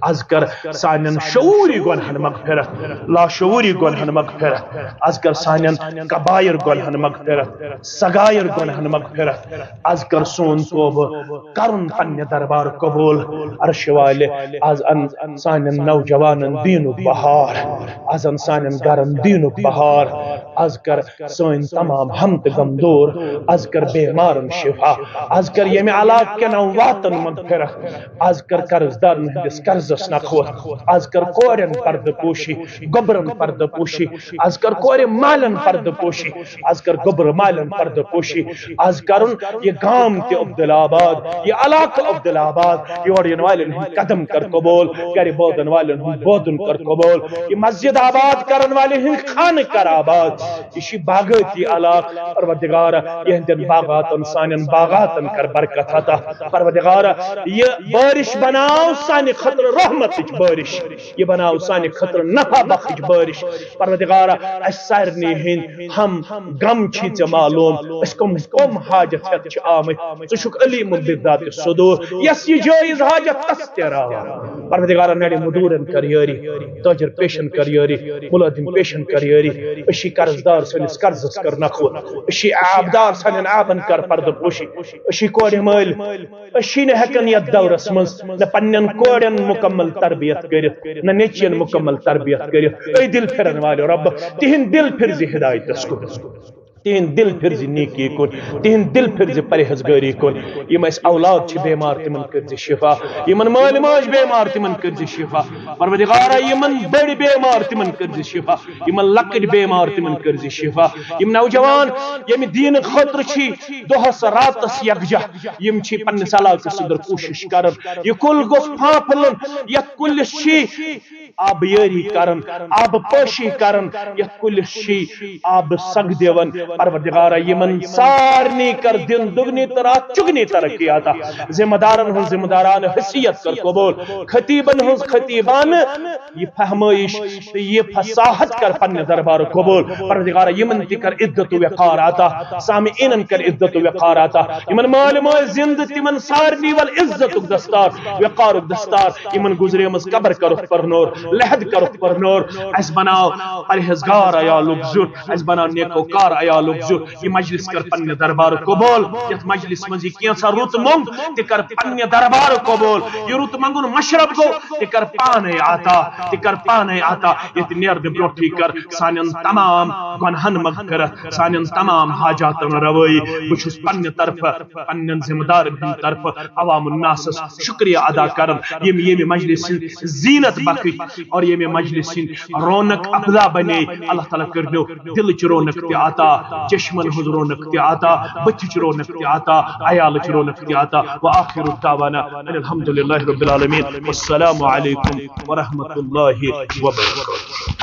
از کر سانٮ۪ن شعوٗری گۄنہن مغفرت، لاشعوٗری گۄنہن مغفرت۔ از کر سانٮ۪ن کبائر گۄنہن مغفرت، صغائر گۄنہن مغفرت۔ از کر سون توبہٕ کرُن پننہِ دربار قبول۔ عرشہِ والہِ، از ان سانٮ۪ن نوجوانن دیٖنُک بہار، از ان سانٮ۪ن گرن دیٖنُک بہار۔ از کر سٲنۍ تمام ہم تہٕ غم دوٗر۔ از کر بیمارن شفا۔ از کر ییٚمہِ علاقہٕ کٮ۪ن امواتن مغفرت۔ از کر قرض دارن ہٕنٛدِس قرضس نکھوت۔ از کر کورٮ۪ن پردٕ پوشی، گوٚبرن پردٕ پوشی۔ از کر کورِ مالٮ۪ن پردٕ پوشی۔ از کر گوٚبرٕ مالٮ۪ن پردٕ پوشی۔ از کرُن کرُن، یہِ گام تہِ عبدالآباد، یہِ علاقہٕ عبدالآباد، یور یِنہٕ والٮ۪ن ہٕنٛدۍ قدم کر قبول، گرِ بوزن والٮ۪ن ہُنٛد بوزُن کر قبول، یہِ مسجد آباد کرن والٮ۪ن ہٕنٛدۍ خانہٕ کر آباد۔ یہِ چھُ باغٲتی علاقہٕ، پروردگارا، یِہنٛدٮ۪ن باغاتن، سانٮ۪ن باغاتن کر برکت عطا۔ پروردگارا، یہِ بارش بناو سانہِ خٲطرٕ رحمتٕچ بارش، یہِ بناو سانہِ خٲطرٕ نفع بخش بارش۔ پروردگارا، اَسہِ سارنٕے ہٕنٛدۍ ہم غم چھی ژےٚ معلوم، أسۍ کم کم حاجت ہٮ۪تھ چھِ آمٕتۍ، ژٕ چھُکھ علیم بالذات الصدور، یس یہِ جٲیز حاجت تس تہِ راوا۔ پروردگارا، نڑِ مدورن کر یٲری، تاجر پیشن کر یٲری، ملازم پیشن کر یٲری۔ أسۍ چھِ قرض دار، سٲنِس قرضس کر نکھوت، أسۍ چھِ عیب دار، سانٮ۪ن عیبن کر پردٕ پوشی، أسۍ چھِ کورِ مٲلۍ، أسۍ چھِ نہٕ ہٮ۪کان یتھ دورس منٛز نہ پننٮ۪ن کورٮ۪ن مکمل تربیت کٔرِتھ، نہ نیٚچوٮ۪ن مکمل تربیت کٔرِتھ۔ اے دل پھرن والٮ۪و رب، تِہنٛدۍ دل پھر زِ ہدایتس کُن، تِہنٛدۍ دل پھر زِ نیکی کُن، تِہنٛدۍ دل پھر زِ پرہیزگٲری کُن۔ یِم اَسہِ اولاد چھِ بیمار، تِمن کٔرۍ زِ شفا، یِمن مٲلۍ ماجہِ بیمار، تِمن کٔرۍ زِ شفا۔ پروردگارا، یِمن بٔڑۍ بیمار، تِمن کٔرۍ زِ شفا، یِمن لۄکٕٹۍ بیمار، تِمن کٔرۍ زِ شفا۔ یِم نوجوان ییٚمہِ دیٖنہٕ خٲطرٕ چھِ دۄہس راتس یکجاہ، یِم چھِ پننِس علاقس اندر کوٗشش کران، یہِ کُل گوٚژھ پھاپھلُن، یتھ کُلِس چھِ آبیٲری کران، آبہٕ پٲشی کران، یتھ کُلِس چھِ آبہٕ سگ دِوان۔ پروردگارا، یِمن سارنٕے کر دِن دُگنی تہٕ راتھ چُگنی ترقی عطا۔ ذمہ دارن ہٕنٛز ذمہ دارانہٕ حیثیت کر قبول، خطیبن ہٕنٛز خطیبانہٕ یہِ فہمٲیش تہٕ یہِ فصاحت کر پننہِ دربارُک قبول۔ پروردگارا، یِمن تہِ کر عزت و وقار عطا، سامعیٖنن کر عزت و وقار عطا۔ یِمن مٲلۍ مٲج زندٕ، تِمن سارنٕے ول عزتُک دستار، وقارُک دستار۔ یِمن گُزریمٕژ قبر کرُکھ پرنور، لحد کرُکھ پرنور۔ اَسہِ بناو پرہیزگار عیالُک زیُٹھ، اَسہِ بناو نیکوکار عیالُک زیُٹھ۔ یہِ مجلس کر پننہِ دربارُک قبول۔ یتھ مجلس منٛز یہِ کینٛژھا رُت موٚنگ، تہِ کر پننہِ دربارُک قبول۔ یہِ رُت منٛگُن مشرب گوٚو، تہِ کر پانے عطا، تہِ کر پانے عطا۔ ییٚتہِ نیرنہٕ برونٛٹھٕے کر سانٮ۪ن تمام گۄنہن مغفرت، سانٮ۪ن تمام حاجاتن روٲیی۔ بہٕ چھُس پننہِ طرفہٕ، پننٮ۪ن ذمہٕ دارن ہٕنٛدِ طرفہٕ عوام الناسس شکریہ ادا کران، یِم ییٚمہِ مجلس ہٕنٛز زینت بخش اور ییٚمہِ مجلس ہٕنٛدۍ رونق افزا بنے۔ اللہ تعالیٰ کٔرنو دلٕچ رونق تہِ عطا، چشمن ہٕنٛز رونق تہِ عطا، بٕتھِچ رونق تہِ عطا، عیالٕچ رونق تہِ عطا۔ وآخر دعوانا ان الحمد للہ رب العالمین۔ والسلام علیکم ورحمۃ اللہ وبرکاتہ۔